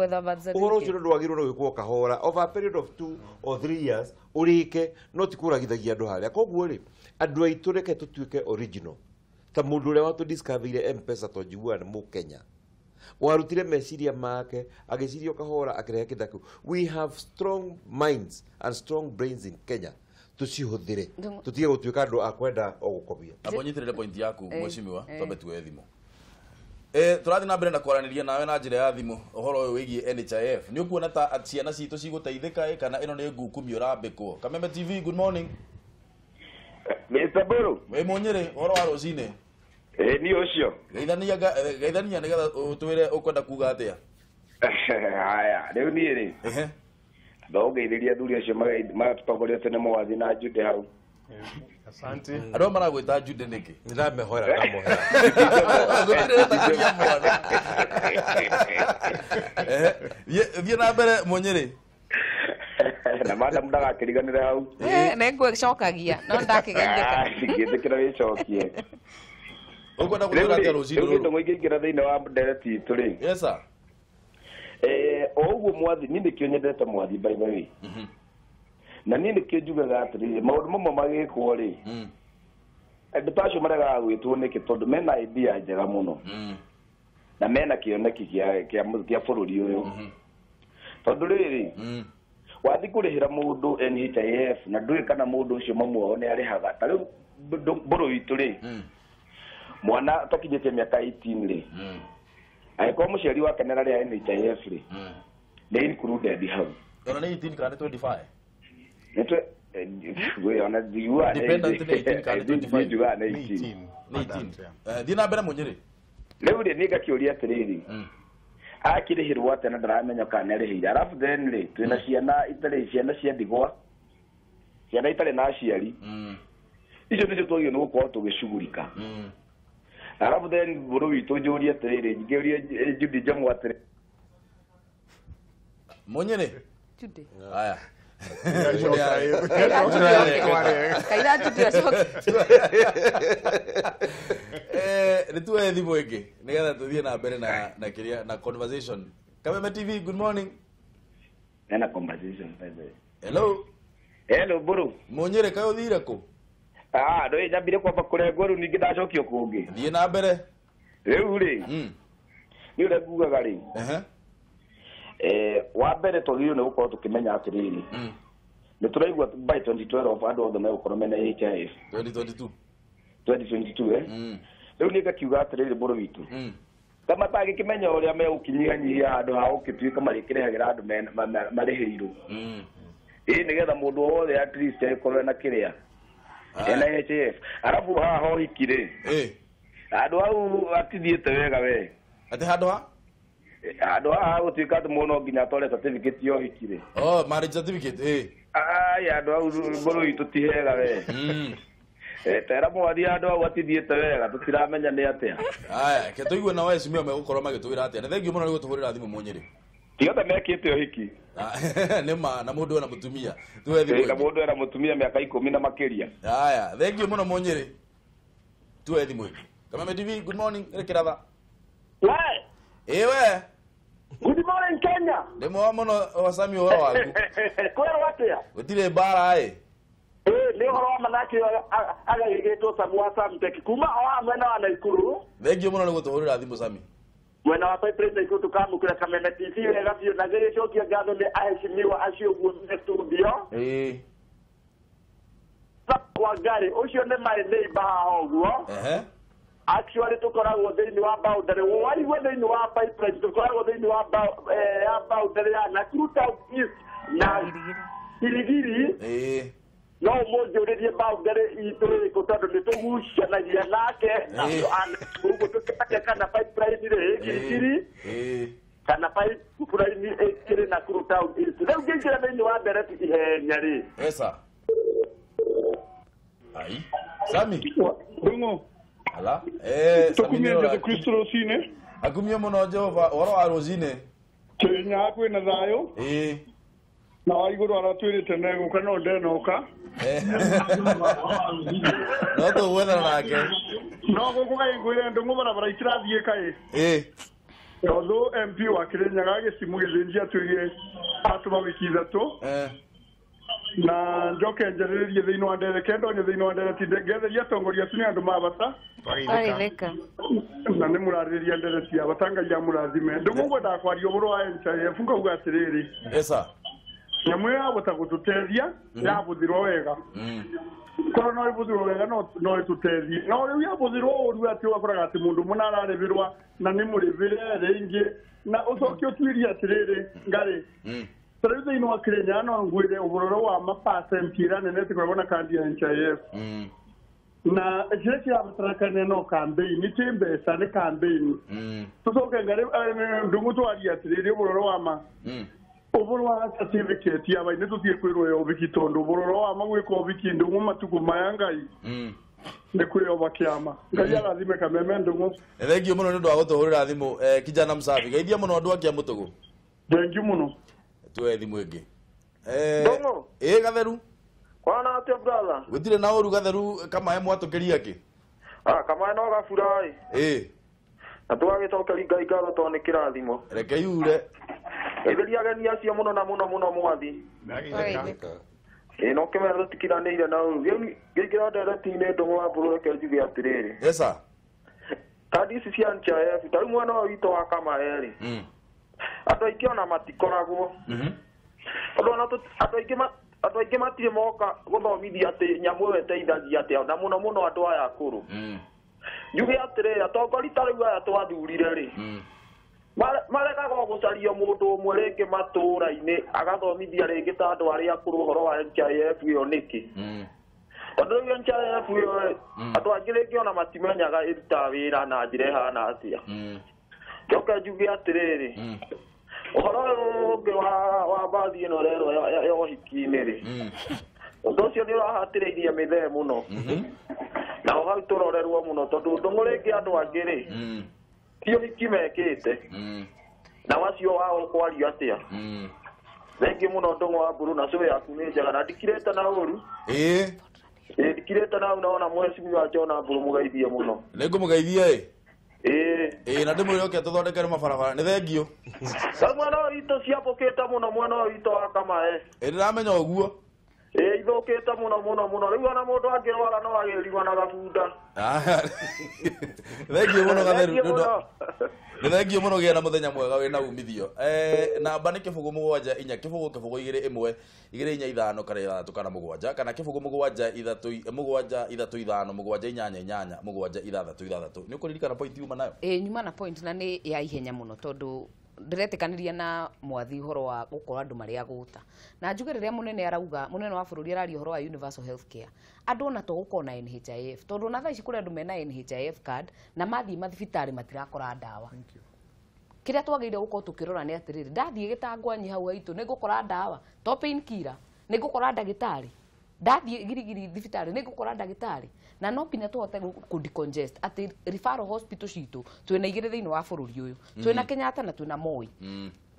Ũhoro ũcio ndwagĩrĩirwo nĩ gwĩkwo kahora over a period of 2 or 3 years ũrĩke, no ti kũragithagia andũ harĩa. Koguo rĩ, andũ aitũ reke tũtuĩke original ta mũndũ ũrĩa watũdiscoverire M-Pesa to njiguaga nĩ Mũkenya, warutire meciria make agĩciria kahora akĩrehe kĩndũ kĩu. We have strong minds and strong brains in Kenya, tũcihũthĩre tũtige gũtuĩka andũ a kwenda o gũkobia. Amba ũnyitĩrĩre point yaku mheshimiwa, twambe tuoye thimũ. Tũrathiĩ na mbere na kwaranĩria nawe na njĩra ya thimũ ũhoro ũyũ wĩgiĩ NHIF. Nĩ ũkuona ta ciana citũ cigũteithĩka kana ĩno nĩ ngukumio ũrambĩkwo? Kameme TV, good morning. Mr. Buru. Wĩ Mũnyĩrĩ, ũhoro wa rũcinĩ? Ĩ ni ũcio. Geithania geithania nĩgetha ũtwĩre ũkwenda kuga atĩa. Haya, rĩu niĩ rĩ. Ehe. Ndongeithĩria athuri acio matũtongoria tene Mwathi na Jude hau. Asante. Andũ aya maragwĩta Jude nĩkĩ? Nĩndamehera ndamohera. Gũtirĩ wetagĩria mwana. Ehe, thiĩ na mbere Mũnyĩrĩ. Na madam ndagakĩriganĩre hau. Nĩ ngwĩcokagia no ndakĩgeithĩka. Ngĩtĩkĩra wĩcokie. Ũkwenda gũtwĩra atĩa rũcinĩ rũrũ? Rũrũ? Rĩu ingĩingĩra thĩinĩ wa ndereti itũ rĩ. Yes sir. O ũguo Mwathi, niĩ nĩkĩo nyendete Mwathi by the way. Na niĩ nĩkĩo njugaga atĩrĩrĩ, maũndũ mamwe magĩkwo rĩ, andũ ta acio maregaga gwĩtwo nĩkĩ? Tondũ mena idea njega mũno. Na mena kĩoneki kĩa bũrũri ũyũ. Tondũ rĩrĩ, wathi kũrĩhĩra mũndũ NHIF na ndũĩ kana mũndũ ũcio mamu wao nĩ arĩhaga. Ta rĩu mbũrũ witũ rĩ, mwana takinyĩtie mĩaka 18 rĩ, angĩkorwo mũciari wake nĩ ararĩha NHIF rĩ, nĩ included hau. Ona nĩ 18 kana nĩ 25? Dependent nĩ 18 kana nĩ 25? Njugaga nĩ 18. Nĩ 18. Thiĩ na mbere Mũnyĩrĩ. Rĩu rĩ, niĩ ngakĩũria atĩrĩrĩ, akĩrĩhĩrwo atĩa na ndaramenya kana nĩarĩhĩire. Arabu then rĩ, twĩna ciana itarĩ ciana cia ndigwa, ciana itarĩ na aciari. Icio nĩcio twagĩrĩirwo nĩ gũkorwo tũgĩcugurika. Arabu then bũrũ witũ njũrie atĩrĩrĩ, ngĩũrie Judy Njamu atĩrĩ. Mũnyĩrĩ. Judy. Haya. Kaira Judy acoke. Nĩ tuoe thimũ ĩngĩ nĩgetha tũthiĩ na mbere na kĩrĩa na conversation. Kameme TV, good morning. Nena conversation by the way. Hello. Hello Buru. Mũnyĩrĩ kaĩ ũthire kũ? Ah, ndũĩ nyambire kwamba kũrengwo rĩu ningĩ ndacokio kũngĩ. Thiĩ na mbere. Rĩu rĩ, nĩ ũrĩa ngugaga rĩ. Wa mbere twagĩrĩirwo nĩ gũkorwo tũkĩmenya atĩrĩrĩ, nĩ tũraigua by 2012 andũ othe megũkorwo mena HIF. 2022. 2022 eh? Rĩu niĩ ngakiuga atĩrĩrĩ bũrũ witũ, ta matangĩkĩmenya ũrĩa megũkinyihanyihia handũ ha gũgĩtuĩka marĩkĩrehagĩra andũ marĩhĩirwo. Ĩĩ nĩgetha mũndũ wothe at least agĩkorwo ena kĩrĩa ena NHIF. Arabu haha hohiki rĩ, handũ hau atithiĩte wega we. Atĩ handũ ha? Handũ haha gũtuĩka atĩ mũndũ no nginya atware certificate ya ũhiki rĩ. Oh, marriage certificate, eh. Ai, handũ hau bũrũ witũ ti hega we. Tera Mwathi handũ hau atithiĩte wega, tũtiramenya nĩ atĩa. Aya, ke tũigue na waheshimiwa megũkorwo magĩtwĩra atĩa. Nĩ thengiũ mũno nĩ gũtũhũrĩra thimũ Mũnyĩrĩ. Ti othe mekĩte ũhiki. Nĩ ma, na mũndũ ena mũtumia. Tuoe thimũ Na ĩngĩ. mũndũ ena mũtumia mĩaka 10 na makĩria. Aya, thengiũ mũno Mũnyĩrĩ. Tuoe thimũ ĩngĩ. Kameme TV, good morning, ĩrĩ kĩratha. We. Ĩ we. Good morning Kenya. Ndĩ mwega mũno Wasami ũhoro waku. Kwĩrwo atĩa? Gũtirĩ mbara ĩ. Ĩ nĩ ũhoro wa manake agagĩtwo Samu wa Samtech kuma o haha mwena wa Naikuru. Thengiũ mũno nĩ gũtũhũrĩra thimũ Sami. Mwena wa Pipeline Naikuru tũkamũkĩra Kameme TV wega biũ na ngĩgĩcokia ngatho nĩ aheshimiwa acio ũguo me studio. Ĩ. Wangari ũcio nĩ my neighbor haha ũguo. Ehe. Actually tũkoragwo thĩinĩ wa boundary waigua thĩinĩ wa Pipeline tũkoragwo thĩinĩ wa ya boundary ya Nakuru Town East na Kirigiri. Ĩ. No mũnjũrĩrie boundary itũ ĩrĩkũ tondũ nĩ tũgucanagia nake ũguo tũkĩmenya kana Pipeline rĩ Kirigiri kana Pipeline ĩrĩ Nakuru Town East. Rĩu ngĩingĩra thĩinĩ wa ndereti ihenya rĩ. Esa. Ai. Sami. Ndung'u. Ala. Sami Tũkumie Jesũ Kristo rũcinĩ. Akumie mũno Jehova ũhoro wa rũcinĩ. Kĩrĩnyaga kwĩna thayũ. Ĩ. Na wa igũrũ aratwĩrĩte negũka no ndenoka. No tũgwethana nake. No gũkũ kaĩ ngwĩre Ndung'u barabara itirathiĩ kaĩ. Ĩ. Although MP wa Kĩrĩnyaga gĩcimu gĩthĩnji atwĩrire atũma wiki 3. Na njoke njarĩrĩrie thĩinĩ wa ndereti ndonye thĩinĩ wa ndereti ngetheria atongoria acio nĩ andũ ma bata. Twageithĩka. Na nĩ mũrarĩrĩria ndereti ya bata Ngai amũrathime. Ndung'u ngwendaga kwaria ũhoro wa NHIF ngauga atĩrĩrĩ. Esa. Nyamũ ĩyo yahota gũtũteithia yahũthĩrwo wega. Korwo no ĩhũthĩrwo wega no ĩtũteithie. No rĩu yahũthĩrwo ũru atĩ ũgakoraga atĩ mũndũ mũna ararĩhĩrwa na nĩ mũrĩhĩre rĩngĩ na ũcoke ũtuĩrie atĩrĩrĩ ngarĩ. Ta rĩu thĩinĩ wa Kĩrĩnyaga no ngwĩre ũhoro wa ma percent ĩrĩa nene ĩkoragwo na kandi ya NHIF. Na kĩrĩa kĩrabatarĩkana no campaign ti mbeca nĩ campaign. Tũcoke ngarĩ ndũng'ũ twaria atĩrĩrĩ ũhoro wa ma. Ũhoro wa certificate ya nĩ tũthiĩ kwĩrwo ya ũhiki tondũ ũhoro wa ma gwĩka ũhiki ndũng'ũ matukũ maya Ngai. Nĩ kwĩyoba kĩama. Ngai arathime Kameme ndũng'ũ. Thank you mũno nĩ ũndũ wa gũtũhũrĩra thimũ kijana msafi. Geithia mũno andũ a Kĩamũtũgũ. Thank you mũno. Tuoe thimũ ĩngĩ. Ndũng'ũ. Ĩ Gatheru. Kwana atia brother? Gũtirĩ na ũru Gatheru kamae mwatũkĩria kĩ? Ah, kamae no gabura ĩ. Na tũgagĩcokeria Ngai ngatho tondũ nĩ kĩrathimo. Reke yure. Geithĩria ageni acio mũno na mũno mũno mwathi. Ĩ no kĩmera tũtikiranĩire na ũru. Ngĩingĩra ndereti-inĩ ndũng'ũ wa mbũrũ reke njuge atĩrĩrĩ. Yes sir. Kandi ici cia NHIF ta rĩu mwena ũyũ witũ wa Kamae rĩ. Andũ aingĩ ona matikoragwo. Tondũ ona andũ aingĩ matirĩ moka gũthomithia atĩ nyamũ ĩyo ĩteithagia atĩa na mũno mũno andũ aya akũrũ. Njuge atĩrĩrĩ atongoria ta rĩu aya twathurire rĩ. Maregaga gũcaria mũndũ ũmwe rĩngĩ matũũra-inĩ agathomithia rĩngĩ ta andũ arĩa akũrũ ũhoro wa NHIF ĩyo nĩkĩ. Tondũ rĩu NHIF ĩyo andũ angĩ rĩngĩ ona matimenyaga ĩrutaga wĩra na njĩra ĩhana atĩa. Njoke njuge atĩrĩrĩ ũhoro ũyũ ũngĩ wa mbathi ĩno ĩrerwo ya ũhiki-inĩ rĩ ũndũ ũcio nĩ ũrahatĩrĩirie mĩthee mũno. Naho hau tũrorerwo mũno tondũ ndũng'ũ rĩngĩ andũ angĩ rĩ ti ũhiki mekĩte. Na wacio wao kwario atĩa. Thengi mũno ndũng'ũ wa mbũrũ na cũĩ yaku nĩ njega na ndikirĩte na ũru. Ĩ ndikirĩte na ũru naona mheshimiwa John Mbũrũ mũgeithie mũno. Nĩ ngũmũgeithia ĩ. Ĩ na ndĩmwĩre oke tũthondekere mabarabara nĩ thengio. Ta mwena ũyũ witũ ciambũkĩte mũno mwena ũyũ witũ wa Kamae. Ĩ ndĩramenya ũguo. Ĩ ithũkĩte mũno mũno mũno rĩu ona mũndũ angĩrwara no agĩrigwo na gabunda. Thengio mũno Gatheru. Nĩ thengio mũno gĩa na mũthenya mwega wĩna umithio. Namba nĩ 0 7 4 0 0 2 1 2 4 5 kana 6 kana 7 kana 0 7 3 7 3 5 7 8 8 7 6 6. Nĩ ũkũririkana point yuma nayo? Ĩ nyuma na point na nĩ ya ihenya mũno tondũ ndiretĩkanĩria na mwathi ũhoro wa gũkorwo andũ marĩ agũta. Na njuge rĩrĩa mũnene arauga mũnene wa bũrũri araria ũhoro wa universal health care andũ ona to gũkorwo na NHIF tondũ ona thaa ici kũrĩ andũ mena NHIF card na mathiĩ mathibitarĩ matirakora ndawa. Kĩrĩa twagĩrĩire gũkorwo tũkĩrora nĩ atĩrĩrĩ ndathiĩ gĩtangwanyi hau haitũ nĩ ngũkora ndawa to pain killer nĩ ngũkora ndagĩtarĩ ndathiĩ Girigiri thibitarĩ nĩ ngũkora ndagĩtarĩ na no nginya tũhote kũ decongest atĩ referral hospital citũ twĩna igĩrĩ thĩinĩ wa bũrũri ũyũ twĩna Kenyatta na twĩna Moi.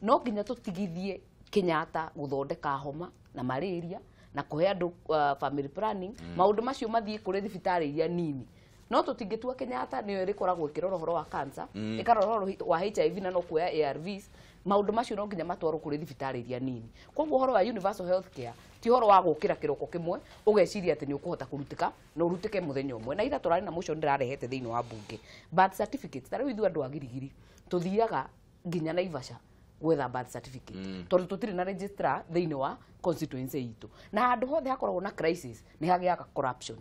No nginya tũtigithie Kenyatta gũthondeka homa na malaria na kũhe andũ family planning maũndũ macio mathiĩ kũrĩ thibitarĩ iria nini. No tũtingĩtua Kenyatta nĩyo ĩrĩkoragwo ĩkĩrora ũhoro wa cancer ĩkarora ũhoro wa HIV na no kuoya ARVs maũndũ macio no nginya matwarwo kũrĩ thibitarĩ iria nini. Koguo ũhoro wa universal health care ti ũhoro wa gũkĩra kĩroko kĩmwe ũgeciria atĩ nĩ ũkũhota kũrutĩka na ũrutĩke mũthenya ũmwe. Na ira tũrarĩ na motion ndĩrarehete thĩinĩ wa bunge birth certificates ta rĩu ithuĩ andũ a Girigiri tũthiaga nginya Naivasha gwetha birth certificate tondũ tũtirĩ na registrar thĩinĩ wa constituency itũ na handũ hothe hakoragwo na crisis nĩ hagĩaga corruption.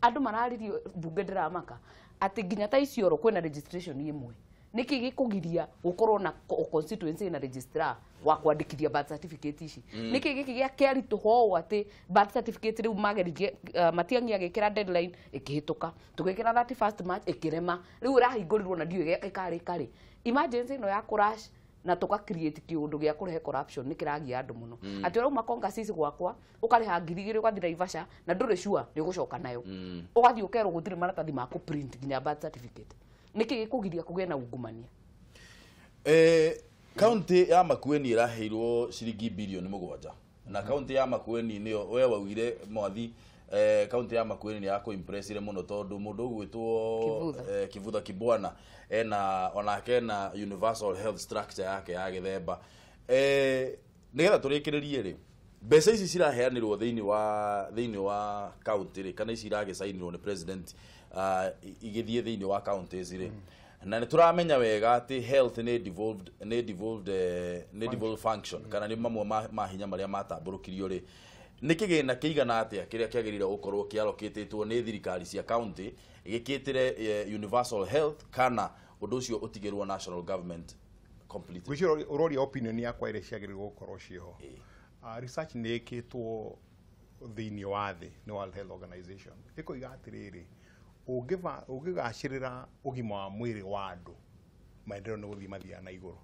Andũ mararirio bunge ndĩramaka atĩ nginya ta Isiolo kwĩna registration ĩmwe nĩkĩ gĩkũgiria gũkorwo na constituency na registrar wa kwandĩkithia birth certificate ici. Nĩkĩ gĩkĩ gĩa kĩaritũha ũũ atĩ birth certificate rĩu mageririe Matiang'i agĩkĩra deadline ĩkĩhĩtũka tũgĩkĩra 31st March ĩkĩrema rĩu ĩrahingũrirwo na ndiũĩ ĩkarĩka rĩ. Emergency ĩno ya kũrash na tũka create kĩũndũ gĩa kũrehe corruption nĩ kĩragia andũ mũno. Atĩ ũrauma Kongasis gwakwa ũkarĩha 2,000 ũgathiĩ Naivasha na ndũrĩ sure nĩ ũgũcoka nayo. Ũgathiĩ ũkerwo gũtirĩ maratathi ma kũ print nginya birth certificate. Nĩkĩ gĩkũgiria kũgĩe na ungumania? Kaunti ya Makueni ĩraheirwo ciringi bilioni 7 na kaunti ya Makueni nĩyo we waugire mwathi kaunti ya Makueni nĩ yakũimpressire mũno tondũ mũndũ ũgwĩtwo Kivutha Kibwana ena onake na universal health structure yake ya gĩthemba. Nĩgetha tũrĩkĩrĩrie rĩ mbeca ici ciraheanĩrwo thĩinĩ wa kaunti rĩ kana ici iragĩcainirwo nĩ president igĩthiĩ thĩinĩ wa counties rĩ na nĩ tũramenya wega atĩ health nĩ devolved function kana nĩ mamwe ma hinya marĩa matambũrũkirio rĩ nĩ kĩgĩna kĩigana atĩa kĩrĩa kĩagĩrĩire gũkorwo kĩalokĩtĩtwo nĩ thirikari cia county gĩkĩtĩre universal health kana ũndũ ũcio ũtigĩrwo national government completely? Gwĩciria ũroria opinion yakwa ĩrĩa ciagĩrĩirwo gũkorwo ciĩho. Research nĩ ĩkĩtwo thĩinĩ wa thĩ nĩ World Health Organization ĩkoiga atĩrĩrĩ Ũngĩgacĩrĩra ũgima wa mwĩrĩ wa andũ, maendeleo nĩ gũthiĩ mathiaga na igũrũ.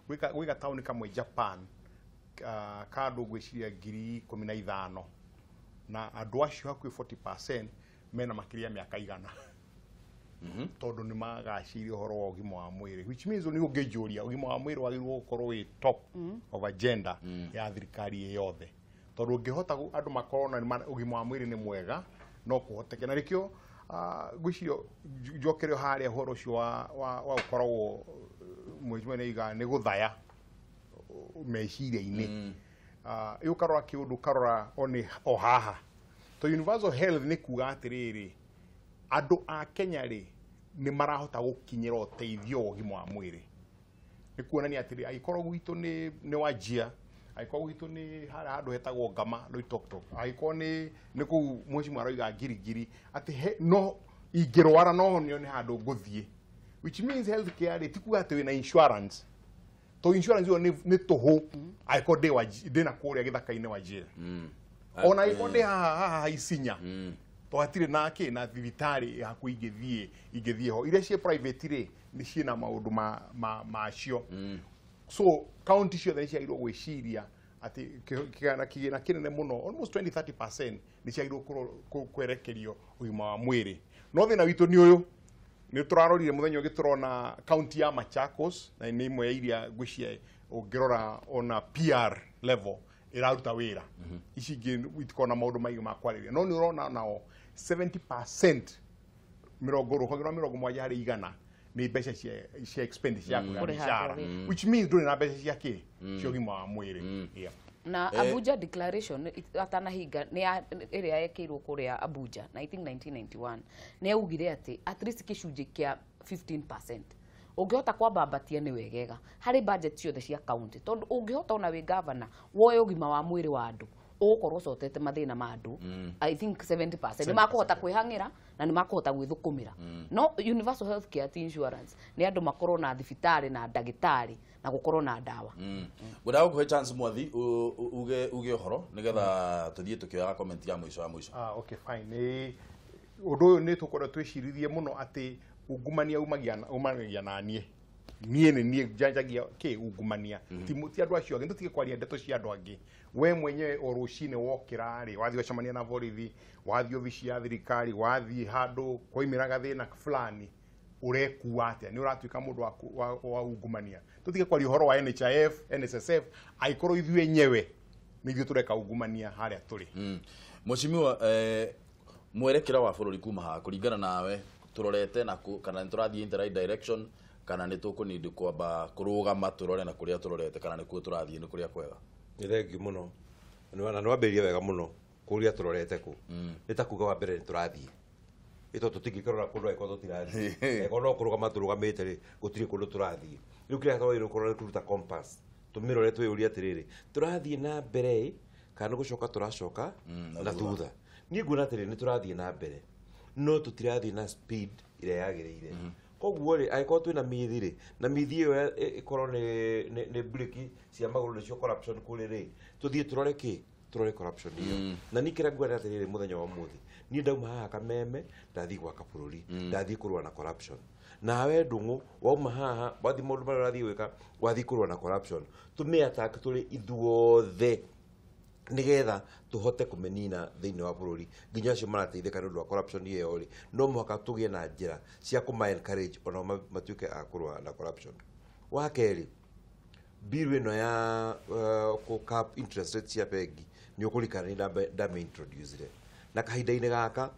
Gwĩ gataũni kamwe Japan ka andũ ngwĩciria 15,000, na andũ acio hakuhĩ 40% mena makĩria ya mĩaka 100. Tondũ nĩ magacĩire ũhoro wa ũgima wa mwĩrĩ, which means nĩ ũngĩnjũria ũgima wa mwĩrĩ wagĩrĩirwo gũkorwo wĩ top of agenda ya thirikari yothe, tondũ ũngĩhota andũ makorwo na ũgima wa mwĩrĩ nĩ mwega no kũhoteke. Na nĩkĩo ngwĩciria njokere harĩa ũhoro ũcio wa gũkoragwo mheshimiwa nĩaiga nĩ gũthaya meciria-inĩ. Ũkarora kĩũndũ ũkarora o haha to universal health nĩ kuga atĩrĩrĩ, andũ a Kenya rĩ nĩ marahota gũkinyĩra ũteithio wa ũgima wa mwĩrĩ. Nĩ kuonania atĩrĩ, angĩkorwo gwitũ nĩ Wajir, angĩkorwo gwitũ nĩ harĩa handũ hetagwo Ngama Loitoktok, angĩkorwo nĩ kũu mheshimiwa aroiga Ngirigiri, atĩ no ingĩrwara no honio nĩ handũ ngũthiĩ, which means health care rĩ ti kuga atĩ wĩna insurance, to insurance ĩyo nĩ tũhũ angĩkorwo ndĩ na kũrĩa gĩthaka-inĩ Wajir, ona angĩkorwo ndĩ haha Isinya, to hatirĩ na kĩ na thibitarĩ hakuhĩ ingĩthiĩ ho. Iria ciĩ private rĩ nĩ ciĩna maũndũ macio. So county ciothe nĩ ciagĩrĩirwo gwĩciria atĩ kĩgĩna kĩnene mũno almost 20-30% nĩ ciagĩrĩirwo kwerekerio ũgima wa mwĩrĩ. No thĩna witũ nĩ ũyũ, nĩ tũrarorire mũthenya ũngĩ tũrona county ya Machakos, na nĩ ĩmwe ya iria ngwĩciria ũngĩrora ona PR level ĩraruta wĩra, ici ingĩ itikoragwo na maũndũ maingĩ ma kwarĩrĩria, no nĩ ũrona nao 70% 70% harĩ igana nĩ mbeca cia expenditure ya kũrĩha mĩcara, which means ndũrĩ na mbeca cia kĩ cia ũgima wa mwĩrĩ. Na Abuja Declaration atanahinga nĩ ĩrĩa yekĩirwo kũrĩa Abuja I think 1991 nĩ yaugire atĩ at least gĩcunjĩ kĩa 15% ũngĩhota kwambambatia nĩ wegega harĩ budget ciothe cia county, tondũ ũngĩhota ona wĩ governor woe ũgima wa mwĩrĩ wa andũ ũgũkorwo ũcotete mathĩna ma andũ. I think 70% nĩ makũhota kwĩhang'ĩra na nĩ makũhota gwĩthũkũmĩra. No universal health care ti insurance, nĩ andũ makorwo na thibitarĩ na ndagĩtarĩ na gũkorwo na ndawa. Ngwendaga gũkũhe chance Mwathi uge ũhoro nĩgetha tũthiĩ tũkĩoyaga comment ya mũico ya mũico. Okay, fine. Ũndũ ũyũ nĩ tũkorwo twĩciririe mũno atĩ ungumania umanagia na niĩ nĩ niĩ njanjagia kĩ ungumania, ti andũ acio angĩ. Tũtige kwaria ndeto cia andũ angĩ. We mwenyewe o rũcinĩ wokĩra rĩ, wathiĩ ũgacemania na borithi, wathiĩ obici ya thirikari, wathiĩ handũ kwaimĩra gathĩna fulani, ũrekua atĩa? Nĩ ũratuĩka mũndũ wa ungumania. Tũtige kwaria ũhoro wa NHIF, NSSF, angĩkorwo ithuĩ enyewe nĩ ithuĩ tũreka ungumania harĩa tũrĩ. Mheshimiwa, mwerekera wa bũrũri kuma haha kũringana nawe tũrorete na kana nĩ tũrathiĩ in the right direction, kana nĩ tũkũnindi kwamba kũrũgama tũrore na kũrĩa tũrorete, kana nĩkuo tũrathiĩ nĩ kũrĩa kwega? Nĩ thengiũ mũno, na nĩ wambĩrĩria wega mũno kũrĩa tũrorete kũ. Nĩ ta kuga wa mbere nĩ tũrathiĩ, ĩ tondũ tũtingĩkĩrora kũndũ angĩkorwo tũtirathiĩ, angĩkorwo no kũrũgama tũrũgamĩte rĩ, gũtirĩ kũndũ tũrathiĩ. Rĩu kĩrĩa twagĩrĩirwo kũrora nĩ kũruta compass, tũmĩrore twĩyũrie atĩrĩrĩ, tũrathiĩ na mbere kana nĩ gũcoka tũracoka na thutha. Niĩ nguona atĩrĩrĩ, nĩ tũrathiĩ na mbere no tũtirathiĩ na speed ĩrĩa yagĩrĩire. Koguo rĩ, angĩkorwo twĩna mithi rĩ, na mithi ĩyo ĩkorwo nĩ breki cia magũrũ nĩcio corruption kũrĩ rĩ, tũthiĩ tũrore kĩ, tũrore corruption ĩyo. Na niĩ kĩrĩa nguona atĩrĩrĩ mũthenya wa ũmũthĩ, niĩ ndauma haha Kameme ndathiĩ gwaka bũrũri, ndathiĩ kũrũa na corruption. Nawe Ndung'u wauma haha wathiĩ maũndũ marĩa ũrathiĩ gwĩka, wathiĩ kũrũa na corruption. Tũmĩ attack tũrĩ ithuothe nigetha tuhote kumenina thiini wa bururi nginya acio marateithĩka nĩ ũndũ wa corruption ĩyo rĩ, no mũhaka tũgĩe na njĩra cia kũma encourage ona matuĩke a kũrũa na corruption. Wa kerĩ, bill ĩno ya kũ cap interest rate cia bengi nĩ ũkũririkana nĩ ndame introduce na kahinda-inĩ gaka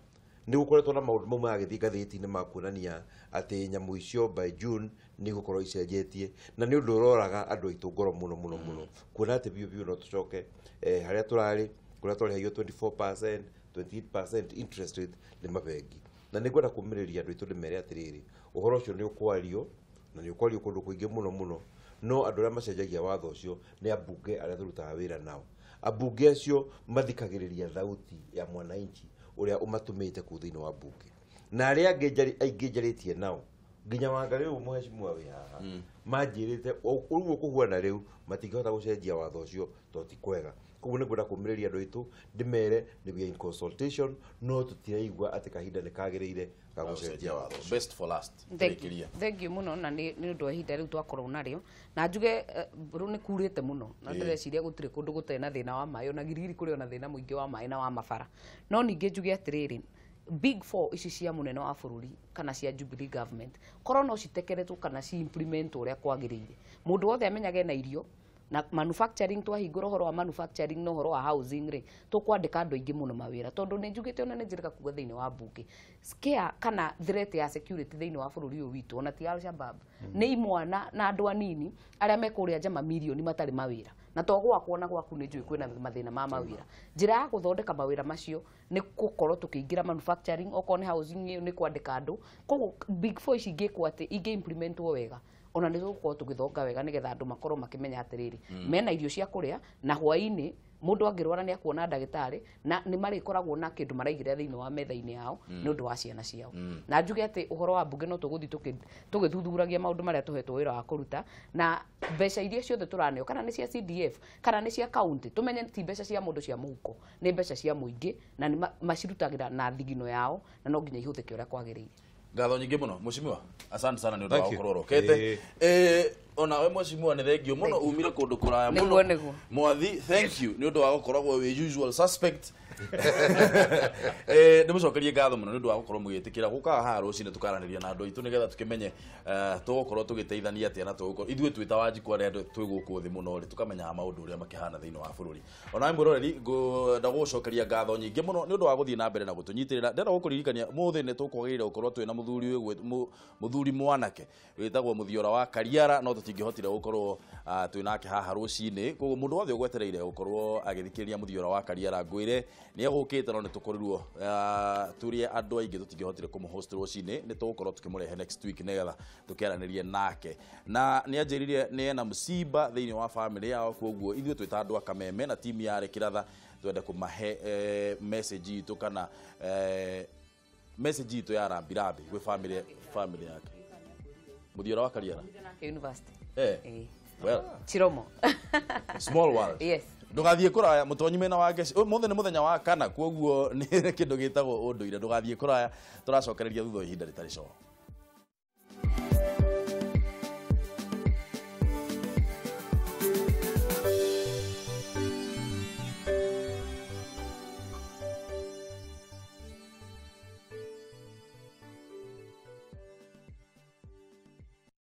nĩ gũkoretwo na maũndũ mau maragĩthiĩ ngathĩti-inĩ ma kuonania atĩ nyamũ icio by June nĩ igũkorwo icenjetie, na nĩ ũndũ ũroraga andũ aitũ ngoro mũno mũno mũno kuona atĩ biũ biũ no tũcoke harĩa tũrarĩ kũrĩa twarĩhagio 24% 28% interest rate nĩ mabengi. Na nĩ ngwenda kũmĩrĩria andũ aitũ ndĩmere atĩrĩrĩ, ũhoro ũcio nĩ ũkwario na nĩ ũkwario kũndũ kũingĩ mũno mũno, no andũ arĩa macenjagia watho ũcio nĩ ambunge arĩa tũrutaga wĩra nao. Ambunge acio mathikagĩrĩria thauti ya mwananchi ũrĩa ũmatũmĩte kũu thĩinĩ wa mbunge, na arĩa angĩ aingĩ njarĩtie nao Nginya Wangari rĩu mũheshimiwa wĩ haha manjĩrĩte ũguo kũhuana rĩu matingĩhota gũcenjia watho ũcio tondũ ti kwega. Koguo nĩ ngwenda kũmĩrĩria andũ aitũ ndĩmere nĩ we are in consultation no tũtiraigua atĩ kahinda nĩ kagĩrĩire ga gũcenjia watho ũcio. Best for last. Thank you mũno na nĩ ũndũ wa ihinda rĩu twakorwo narĩo na njuge rĩu nĩ kurĩte mũno na ndĩreciria gũtirĩ kũndũ gũtarĩ na thĩna wa maĩ ona Girigiri kũrĩ ona thĩna mũingĩ wa maĩ na wa mabara. No ningĩ njuge atĩrĩrĩ, Big Four ici cia munene wa bũrũri kana cia Jubilee government korwo no citekeretwo kana ci implement ũrĩa kwagĩrĩire, mũndũ wothe amenyage na irio na manufacturing. Twahingũra ũhoro wa manufacturing na ũhoro wa housing rĩ, tũkwandĩka andũ aingĩ mũno mawĩra tondũ nĩ njugĩte ona nĩ njĩrĩga kuga thĩinĩ wa mbunge scare kana threat ya security thĩinĩ wa bũrũri ũyũ witũ ona ti Al-Shabaab nĩ imwana na andũ anini arĩa me kũrĩa nja mamirioni matarĩ mawĩra na to gwakwa na gwaku nĩ njũĩ kwĩna mathĩna ma mawĩra. Njĩra ya gũthondeka mawĩra macio nĩ gũkorwo tũkĩingĩra manufacturing, okorwo nĩ housing nĩ kwandĩka andũ. Koguo Big Four ici ingĩkwo atĩ ingĩ implementwo wega ona nĩ tũgũkorwo tũgĩthonga wega nĩgetha andũ makorwo makĩmenya atĩrĩrĩ mena irio cia kũrĩa na hwaĩ-inĩ mũndũ angĩrwara nĩ akuona ndagĩtarĩ na nĩ marĩkoragwo na kĩndũ maraigĩrĩra thĩinĩ wa metha-inĩ yao nĩ ũndũ wa ciana ciao. Na njuge atĩ ũhoro wa mbunge no tũgũthiĩ tũgĩthuthuragia maũndũ marĩa tũhetwo wĩra wa kũruta na mbeca iria ciothe tũraneo kana nĩ cia CDF kana nĩ cia county, tũmenye ti mbeca cia mũndũ cia mũhuko, nĩ mbeca cia mũingĩ na nĩ macirutagĩra na thigino yao na no nginya ihũthĩke ũrĩa kwagĩrĩire. Ngatho nyingĩ mũno mheshimiwa, asante sana nĩ ũndũ wa gũkorwo ũrokete. Ona we mheshimiwa nĩ thank you mũno, umire kũndũ kũraya mũno. Mwathi, thank you nĩ ũndũ wa gũkoragwo wĩ usual suspect. Nĩ mũcokerie ngatho mũno nĩ ũndũ wa gũkorwo mũgĩtĩkĩra gũkaga haha rũcinĩ tũkaranĩria na andũ aitũ nĩgetha tũkĩmenye tũgũkorwo tũgĩteithania atĩa na tũgũkorwo ithuĩ twĩ ta Wanjikũ arĩa andũ twĩ gũkũ thĩ mũno rĩ tũkamenyaga maũndũ ũrĩa makĩhana thĩinĩ wa bũrũri. Ona we mwĩroreri ngwenda gũgũcokeria ngatho nyingĩ mũno nĩ ũndũ wa gũthiĩ na mbere na gũtũnyitĩrĩra. Ndĩrenda gũkũririkania mũthĩ nĩ tũkwagĩrĩire gũkorwo twĩ na mũthuri mwanake wĩtagwo Mũthiora wa Kariara no tũtingĩhotire gũkorwo twĩ nake haha rũcinĩ. Koguo mũndũ wothe ũgwetereire gũkorwo agĩthikĩrĩria Mũthiora wa Kariara ngwĩre nĩ egũkĩte no nĩ tũkorirwo tũrĩ andũ aingĩ tũtingĩhotire kũmũhost rũcinĩ, nĩ tũgũkorwo tũkĩmũrehe next week nĩgetha tũkĩaranĩrie nake. Na nĩ anjĩrire nĩ ena mũciba thĩinĩ wa family yao, koguo ithuĩ twĩ ta andũ a Kameme na timu ya Kĩratha twende kũmahe message itũ kana message itũ ya rambirambi gwĩ family yake. Mũthiora wa Kariara University. Well, Chiromo. Small world. Yes. Ndũgathiĩ kũraya mũtonyi mena wa ngeci. Ũmũthĩ nĩ mũthenya wa kana koguo nĩ kĩndũ gĩtagwo ũndũire. Ndũgathiĩ kũraya, tũracokereria thutha wa ihinda rĩtarĩ coho.